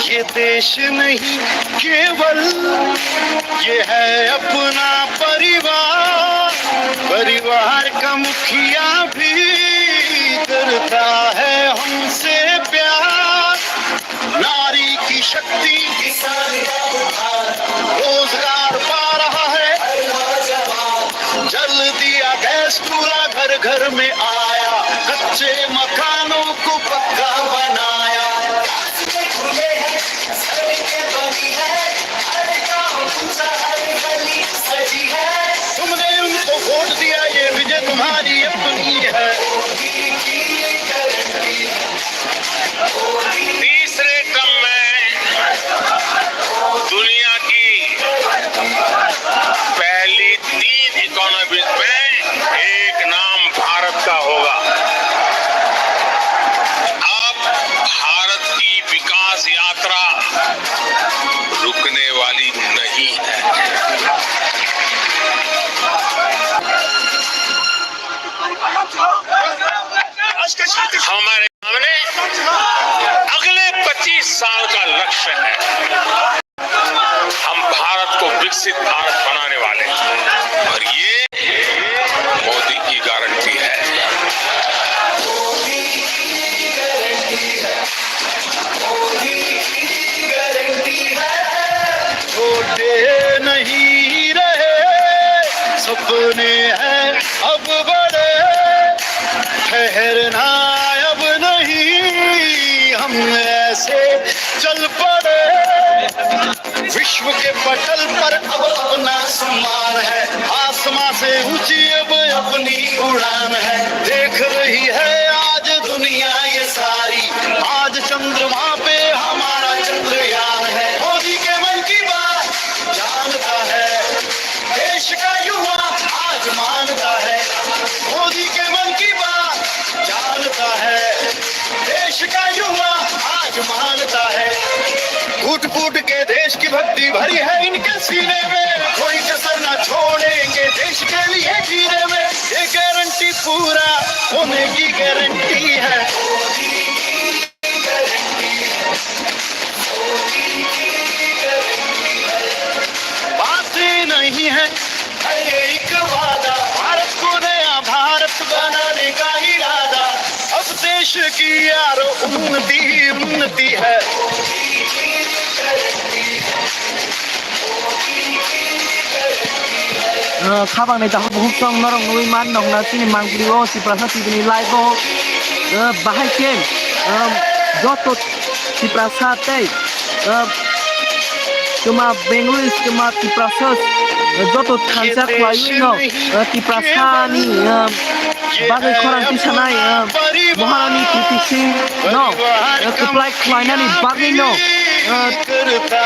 ये देश नहीं केवल, ये है अपना परिवार। परिवार का मुखिया भी करता है हमसे प्यार। नारी की शक्ति, किसान का उद्धार, रोजगार पा रहा है हर नौजवान। जल दिया गैस, पूरा घर घर में आया, कच्चे मकानों को पक्का बनाया। रास्ते खुले हैं, सड़कें बनी हैं, हर गांव गूंजा, हर गली सजी है। तुमने उनको वोट दिया, ये विजय तुम्हारी अपनी है। मोदी की गारंटी। तीसरे टर्म में दुनिया की पहली तीन इकोनॉमी में एक नाम भारत का होगा। अब भारत की विकास यात्रा रुकने वाली नहीं है। हमारे सामने अगले पच्चीस साल का लक्ष्य है। हम भारत को विकसित भारत बनाने वाले हैं और ये मोदी की गारंटी है। छोटे नहीं रहे, सपने हैं अब बड़े, ठहरना अब नहीं, हम ऐसे चल पड़े। विश्व के पटल पर अब अपना सम्मान है, आसमां से ऊंची अब अपनी उड़ान है। देख रही है आज दुनिया ये सारी, आज चंद्रमा पे हमारा चंद्रयान है। मोदी के मन की बात जानता है देश का युवा, आज मानता है। मोदी के मन की बात जानता है देश का युवा, आज मानता है। फूट फूट के देश की भक्ति भरी है इनके सीने में, कोई कसर ना छोड़ेंगे देश के लिए जीने में। ये गारंटी पूरा होने की गारंटी है। बातें नहीं है, है ये एक वादा, भारत को नया भारत बनाने का इरादा। अब देश की यार उन्नति ही उन्नति है। Ah, khabangni takhuk bukhuk song norok nugwi man nokna chini mangpili o Tiprasa T V ni live o, ah, bahai khe, ah, joto Tiprasa tei, ah, twma Bengali, twma Tiprasa, ah, joto thansa khwlaiwi no, ah, Tiprasa ni, ah, bagwi khorang tisanai, ah, Maharani Kriti Singh no, ah, kwplai khwlainani bagwi no, ah,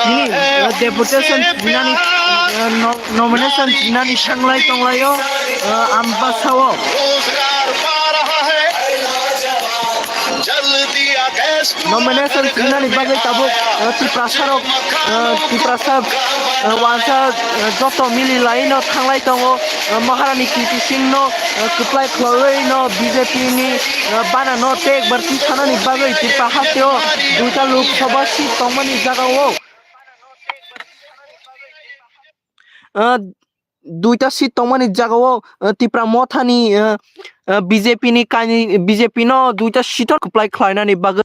nini, ah, deputation rinani, ah, no-, nomination rinani thanglai tonglaio, ah, Ambasao. Nomination rinani bagwi tabuk, ah, Tiprasa rok, ah, Tiprasa, ah, wansa, ah, joto mili laino thanglai tongo, ah, Maharani Kriti Singh no, ah, kwplai khwlaiwi no B J P ni, ah, bana no tei ekbar tisanani bagwi Tripura hasteo duita Lok Sabha seat tongmani jagao. Ah, duita seat tongmani jagao, ah, Tipra Mothani, ah, ah, B J P ni kaini, B J P no duita seat o kwplai khwlainani bagwi.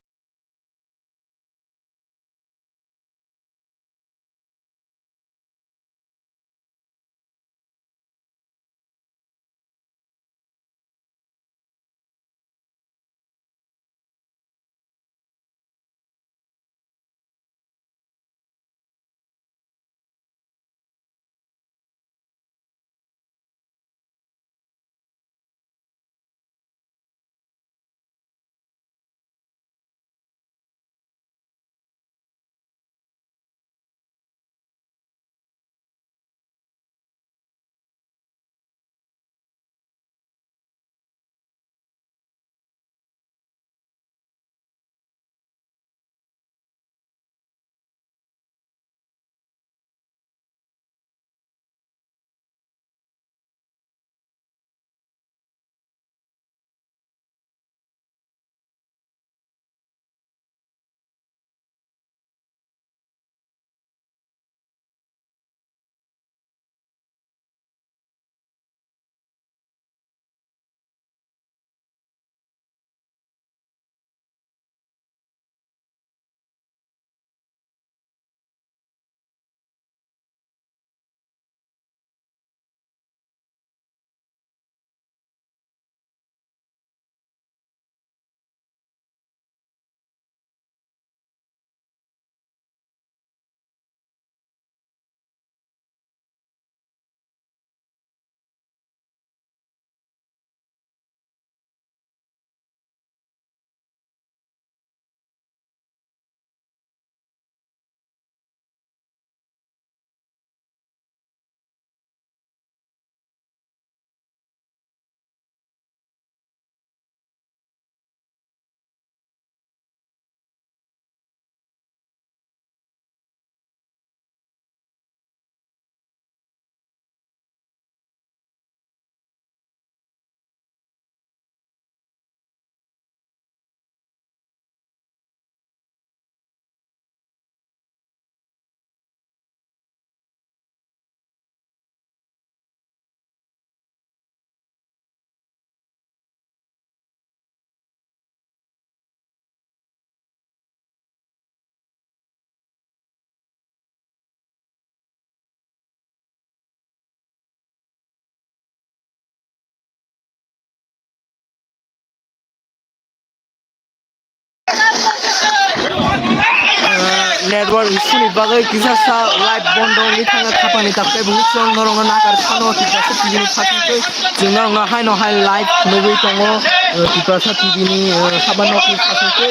Bor isini bagwi kisa sa live bondo wngwi thangkha khapangni takhtai buchung norokno nakar phano Tiprasa T V ni phatwi twi chwng norokno haino hai live nugwi tongo, uh, Tiprasa T V ni, uh, haba nokni phatwi twi,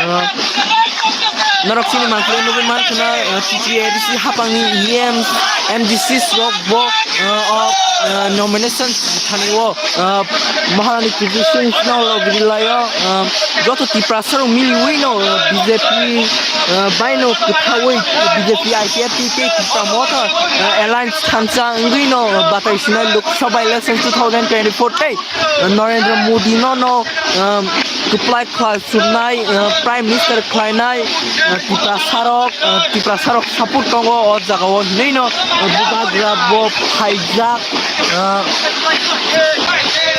uh, norok chini mankhe nugwi mankha na, uh, T T A D C hapangni E M, M D Cs rok bo, uh, o, uh, nomination thani o, uh, Maharani Kirti Singh no logri laio, uh, joto Tiprasa rok miliwi no, uh, B J P, uh, bai no kwthawi B J P I P F T tei Tipra Motha, uh, alliance thansa wngwi no, uh, batai sinai Lok Sabha election two thousand twenty-four tei, uh, Narendra Modi no no, um, kwplai khlai suknai, uh, Prime Minister khlainai, uh, Tiprasa rok, uh, Tiprasa rok support tongo o jaga o hinwi no, uh, bubagra bo phaijak. Ah,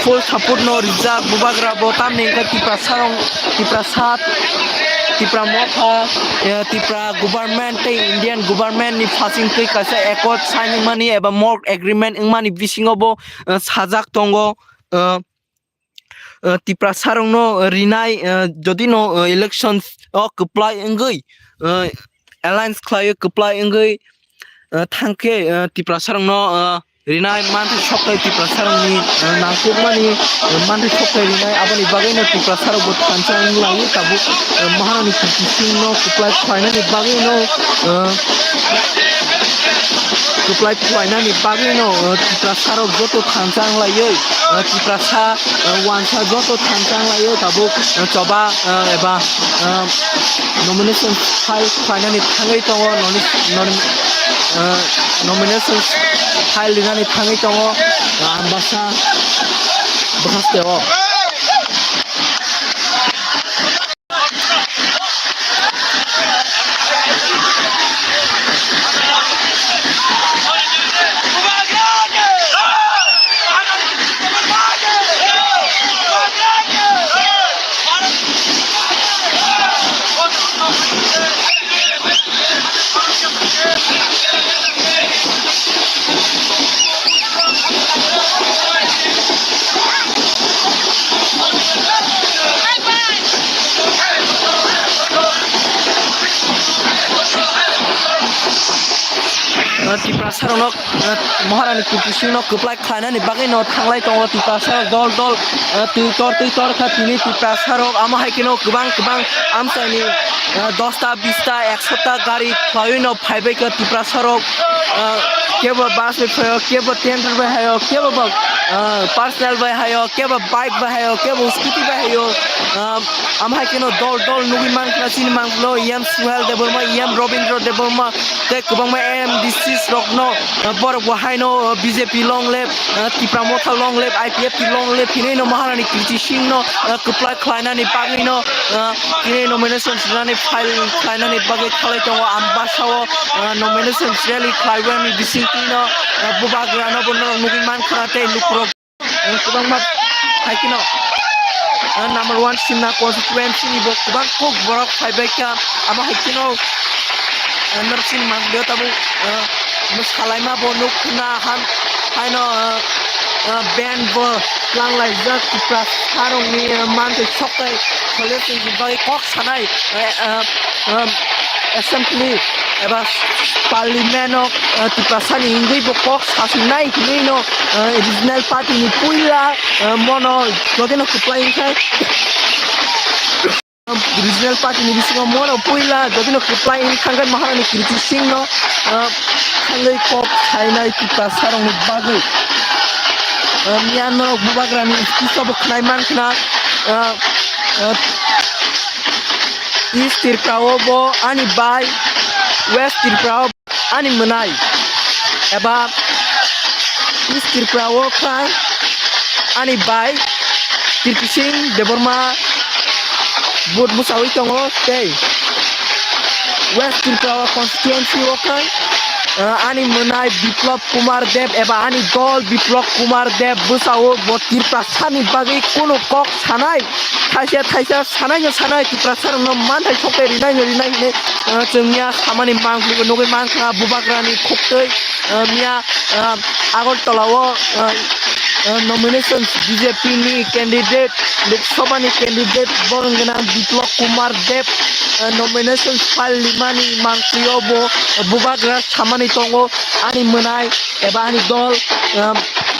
full support no rijak bubagra bo, tamni hwnkhe Tiprasa rok, Tiprasa, Tipra Motha, eh, Tipra government tei Indian government ni phasing twi kaisa accord sign wngmani eba mock agreement wngmani bisingo bo, eh, sajak tongo, eh, eh, Tiprasa rokno rinai, eh, jodi no, eh, election o kwplai wngwi, eh, alliance khlaiwi kwplai wngwi, eh, thangkhe, eh, Tiprasa rokno, eh, rinai manthai sokthai Tiprasa rokni, eh, nangkukmani, eh, manthai sokthai rinai aboni bagwino Tiprasa rokbo thansa wng lai tabuk, eh, Maharani Kirti Singh no kwplai khlainani bagwino, eh, kwplai khlainani bagwino, eh, Tiprasa rok joto thansa wng laiwi, eh, Tiprasa, eh, wansa joto thansa wng laiwi tabuk, eh, choba, eh, eba, eh, nomination file khlainani thangwi tongo, noni-, noni-, eh, nomination file rinani thangwi tongo, eh, Ambasa bwkhaste o. Tiprasa rokno, eh, Maharani Kirti Singh no kwplai khlainani bagwi no thanglai tongo Tiprasa rok dol dol, eh, twi tor twi tor kha tini Tiprasa rok, amo hai kheno kwbang kwbang amchaini, eh, dosta bista ekshota gari khlaiwi no phaibai kha Tiprasa rok, eh, kebo bus bai phaio, kebo tender bai haio, kebo bo, eh, personal bai haio, kebo bike bai haio, kebo scooty bai haio, eh, amo hai kheno dol dol nugwi mankha chini mankhulo E M Suhel Debbarma, E M Robindra Debbarma, tei kwbangma M D Cs rokno, uh, borok bo haino, uh, B J P long live, uh, Tipra Motha long live, I P F T long live hinwi no Maharani Kirti Singh no, uh, kwplai khlainani bagwi no, uh, tini nomination swnani file khlainani bagwi thalai tongo. Ambasa o, uh, nomination rally khlaiwani bisingtwi no, uh, bubagra no bo norok nugwi mankha tei lukurok. Kwbangma hai kheno, ah, number one Simna constituency ni bo kwbang kok borok phaibai kha. Amo hai kheno, ah, norok chini mangpili o tabuk, ah, mwsalaima bo nuk khna ham haino, ah, ah, band bo twlang laijak Tiprasa rokni, ah, manthai sokthai kholesini bagwi kok sanai, ah, ah, ah, assembly eba parliament o, ah, Tiprasa ni wngwi bo kok sasinai hinwi no, ah, regional party ni puila, ah, mono jodino kwplai wngkha. Regional party ni bisingo mono puila jodino kwplai wngkha hwnkhe Maharani Kirti Singh no, ah, thangwi kok sainai Tiprasa rokni bagwi. Ah, miya norok bubagra ni speech o bo khwnai mankha na, ah, ah, East Tripura o bo ani bai, West Tripura o ani mwnai eba East Tripura o kha ani bai Kirti Singh Debbarma vote bwchawi tongo tei West Tripura o constituency o kha, ah, ani mwnai Biplab Kumar Deb eba ani dol Biplab Kumar Deb bwchao bo Tiprasa ni bagwi kunu kok sanai. Thaisa thaisa sanai no sanai Tiprasa rokno manthai sokthai rinai no rinai hinwi, ah, chwng miya samani mangpili nugwi mankha bubagra ni khuktwi, ah, miya, ah, Agartala o, ah, uh, nominations B J P ni candidate, Lok Sabha ni candidate borok gwnang Biplab Kumar Deb, uh, nominations file limani mangpli o bo, uh, bubagra samani tongo ani mwnai eba ani dol, um,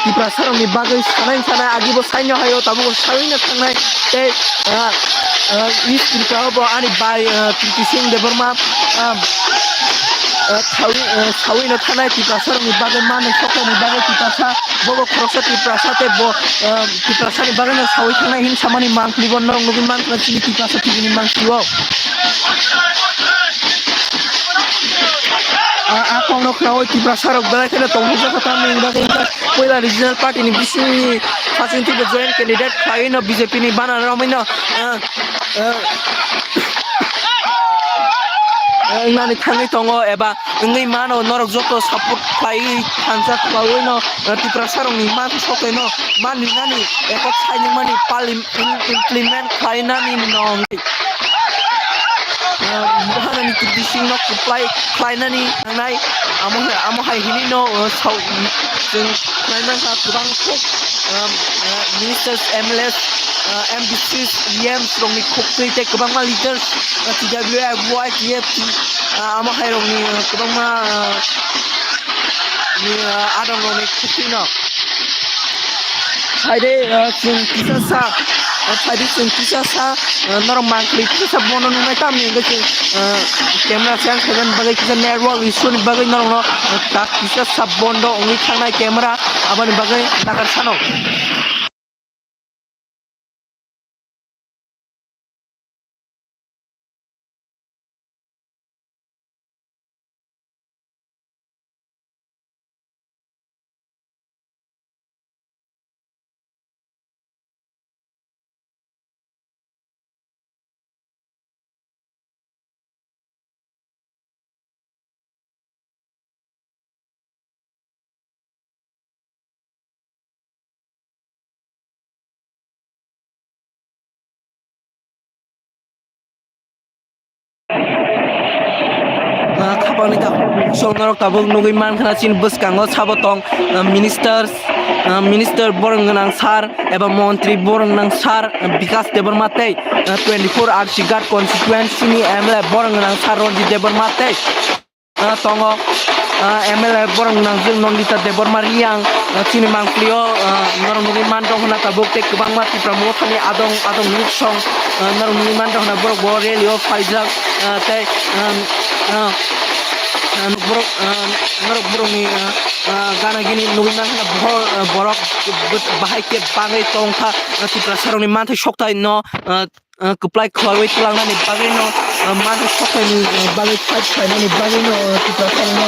Tiprasa rokni bagwi sanai sanai agi bo saino hayo tabuk sawi no thangnai tei, uh, uh, East Tripura o bo ani bai, uh, Kriti Singh Debbarma, um, uh, sawi, uh, sawi no thangnai Tiprasa rokni bagwi manwi sokani bagwi Tiprasa bobo khoroksa Tiprasa tei bo, um, Tiprasa ni bagwi no sawi thangnai hin samani mangpli bo norok nugwi mankha chini Tiprasa T V ni mangpli o. A, a kokno khnaui Tiprasa rok belai kheno tongthokjak kha tamni wngkha khe wngkha puila regional party ni bisingni hasing twibo joint candidate khlaiwi no B J P ni bana romwi no, ah, ah, ah, wngnani thangwi tongo eba wngwi mano norok joto support khlaiwi thansa khlaiwi no, ah, Tiprasa rokni manthokhai no manwi nani ekot sainwmani pali im-, implement khlainani no wngwi, ah, buhanani tradition no kwplai khlainani nangnai. Amo hai, amo hai hinwi no, ah, sao, chwng khlai mankha kwbang kuk, ah, ah, ministers, M L As, ah, M D Cs, E Ms rokni khuktwi tei kwbangma leaders, ah, T W F, Y T F, ah, amo hai rokni, ah, kwbangma, ah, ni, ah, adong rokni khuktwi no. Phaide, ah, chwng kisa sa, ah, phaide chwng kisa sa, ah, norok mangkhli kisa sa bono nungnai tamni hwnkhe chwng, ah, camera change khaina bagwi kisa network issue ni bagwi norokno, ah, tak kisa sa bondo wngwi thangnai camera aboni bagwi nakar sano. Ah, khapangni takhuk song norok tabuk nugwi mankha chini bwskango sabo tong, ah, ministers, ah, minister borok gwnang sir eba montri borok gwnang sir, ah, Bikas Debbarma tei, ah, twenty-four R C Ghat constituency ni M L A borok gwnang sir Ranjit Debbarma tei, ah, tongo, ah, M L A borok gwnang jwng Nandita Debbarma Reang, ah, chini mangpli o, ah, norok nugwi manrok hwnna tabuk tei kwbangma Tipra Mothani adong adong nuk song, ah, norok nugwi manrok hwnna borok bo rally o phaijak, ah, tei, ah, ah, ah, borok, ah, norok borokni, ah, ah, gana gini nugwi mankha bo-, ah, borok bahai khe bangwi tongkha, ah, Tiprasa rokni manthai sokthai no, ah, ah, kwplai khwlaiwi twlangnani bagwino, ah, manthai sokthai ni, ah, bagwi fight khlainani bagwino, ah, Tiprasa rokno,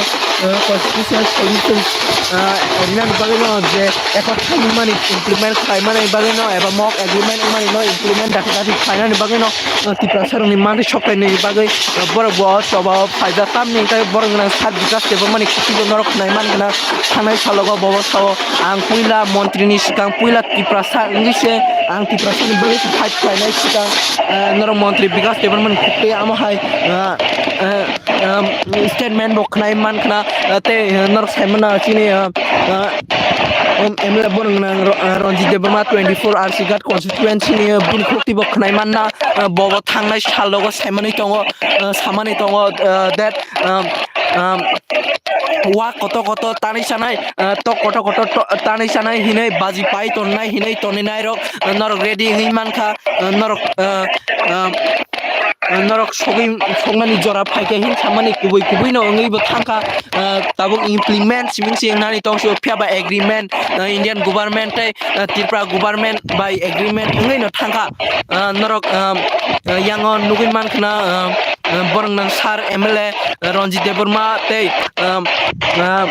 ah, constitutional solution, ah, rinani bagwino je ekot thangmani implement khlaimani bagwino eba mock agreement wngmani no implement dakti dakti khlainani bagwino, ah, Tiprasa rokni manthai sokthai ni bagwi, ah, borok bo choba o phaijak tamni hwnkhe borok gwnang sir Bikas Debbarmani khutibo norok khnai man gwnang thangnai salogo bobo sao ang puila montri ni swkang puila Tiprasa wngwi se ang Tiprasa ni bagwi fight khlainai swkang, ah, norok montri Bikas Debbarmani khukti amo hai, ah, ah, um, statement bo khnai man khna, ah, tei, ah, norok sai mano chini, ah, ah, um, M L A borok gwnang Ro-, ah, Ranjit Debbarma twenty-four R C Ghat constituency ni, ah, bini khukti bo khnai manna, ah, bobo thangnai salogo sai manwi tongo, ah, samani tongo, ah, that, um, um, wa koto koto tanwi sanai, ah, tok koto koto to-, tanwi sanai hinwi baji pai tonnai hinwi tonnai rok, ah, norok ready hinwi mankha, ah, norok, ah, ah, norok sogwi soknani jora phaikhe hin samani kubui kubui no wngwi bo thangkha, ah, tabuk implement siming si wngnani tongsi phiya ba agreement, ah, Indian government tei, ah, Tripura government bai agreement wngwi no thangkha, ah, norok, ah, ah, yango nugwi mankhna, ah, ah, borok nang sir M L A Ranjit Debbarma tei, ah, ah,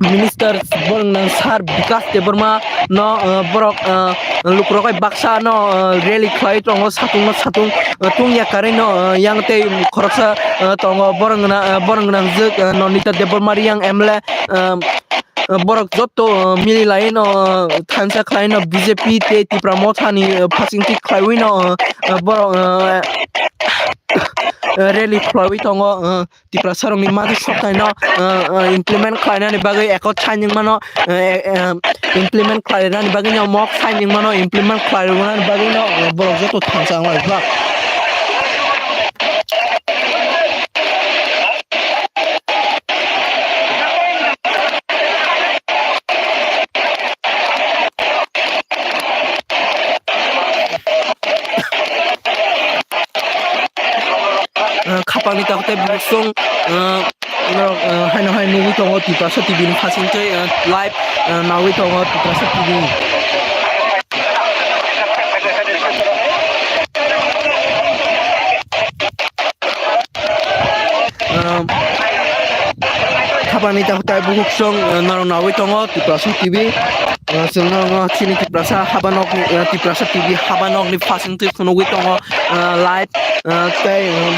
minister borok nang sir Bikas Debbarma no, ah, borok, ah, lukurok bai baksa no, ah, rally khlai tongo satung no satung, ah, tungya karwi no, ah, yang tei khoroksa, ah, tongo borok gwnang, ah, borok gwnang jwk, ah, Nandita Debbarma Reang M L A, ah, ah, borok joto, ah, mili lai no, ah, thansa khlai no B J P tei Tipra Motha ni, ah, phasing tik khlaiwi no, ah, borok, ah, rally khlaiwi tongo, ah, Tiprasa rokni madi sokthai no, ah, ah, implement khlainani bagwi ekot thaining mano, ah, ah, implement khlai rwnani bagwi no, mok signing mano implement khlai rwnani bagwi no, borok joto thansa wng laijak. Ah, khapangni takhuk tei bukhuk song, ah, norok, ah, haino hai nugwi tongo Tiprasa T V ni phasing tei, ah, live, ah, nawi tongo Tiprasa T V. Ehm, khapangni takhuk tei bukhuk song, eh, norok nawi tongo Tiprasa T V. Eh, chwng norokno chini Tiprasa habanokni, eh, Tiprasa T V habanokni phasing twi phunugwi tongo, eh, live, eh, tei, ehm,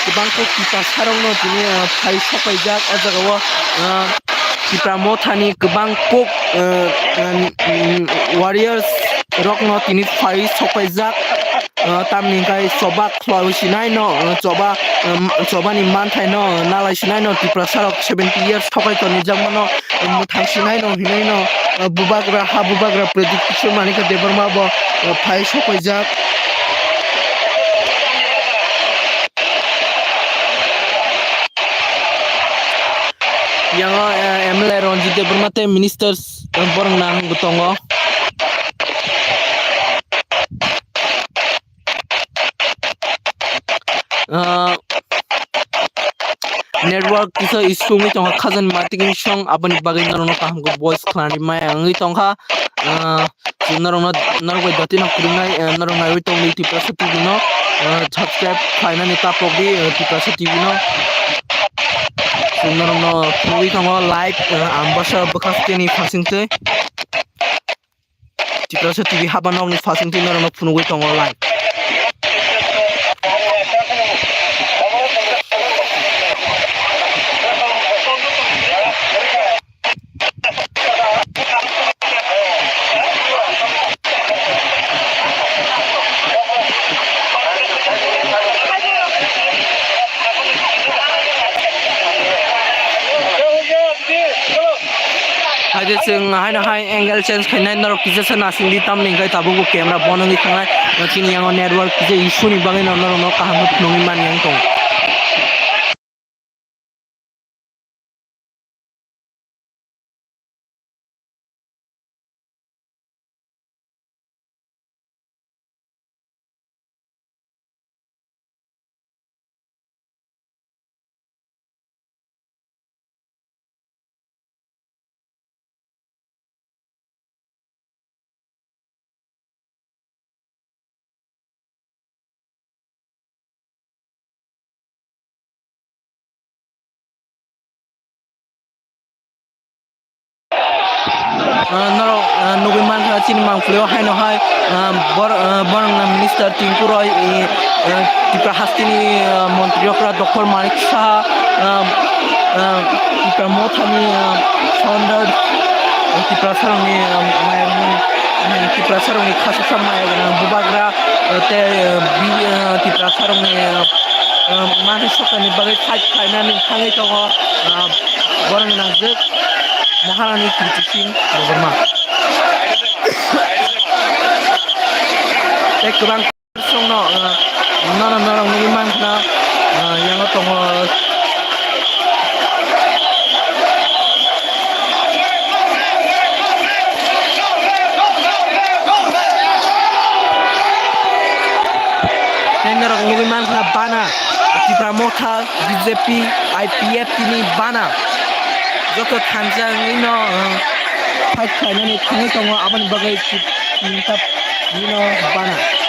kwbang kok Tiprasarokno tini, ah, phai sopaijak o jagao, ah, Tipra Mothani kwbang kok, ah, ah, mm, warriors rokno tini phai sopaijak, ah, tamni hwnkhe choba khlai sinaino, ah, choba, ah, chobani manthaino nalai sinaino Tiprasarok seventy years sokai tonijakmano, ah, mwthang sinaino hinaino, ah, bubagra ha bubagra Pradyut Kishore Manikya Debbarma bo, ah, phai sopaijak. Yango, eh, M L A Ranjit Debbarma tei ministers, eh, borok nang bo tongo. Ah, network kisa issue wngwi tongo, khajani matik wngwi song, aboni bagwi norokno kaham khe voice khlani maya wngwi tongkha. Ah, chwng norokno, norok bai dati no kwrwngnai, ah, norok naiwi tongdi Tiprasa T V no, ah, subscribe khlainani tapokdi, ah, Tiprasa T V no. Chwng norokno phunugwi tongo live, ah, Ambasa bwkhakteni phasingtwi. Tiprasa T V habanokni phasingtwi norokno phunugwi tongo live. Haide chwng haino hai angle change khainai norok kisa se nasingdi, tamni hwnkhe tabukbo camera bono wngwi thangnai. Chini yango network kisa issue ni bagwi no norokno kaham khe phunugwi manya wng tongo. Ah, norok, ah, nugwi mankha chini mangpili o haino hai, ah, bor-, ah, borokni minister Tinku Roy, eh, eh, Tripura hasteni, ah, montri okra Doctor Manik Saha, ah, ah, Tripura mothani, ah, founder, ah, Tiprasarokni, ah, mayarni, ah, Tiprasarokni khasaksa maya gwnang bubagra, ah, tei, ah, bi-, ah, Tiprasarokni, ah, ah, manthai sokani bagwi fight khlainani thangwi tongo, ah, borokni nangjak. Maharani Kirti Singh Debbarma. Tei kwbang songno, uh, nono norok nugwi mankha, uh, yango tongo. Tei norok nugwi mankha bana Tipra Motha. B J P, I P F T ni bana joto thansa wngwi no, uh, fight khlainani thangwi tongo, aboni bagwi tip-, tip-, tip-, no bana.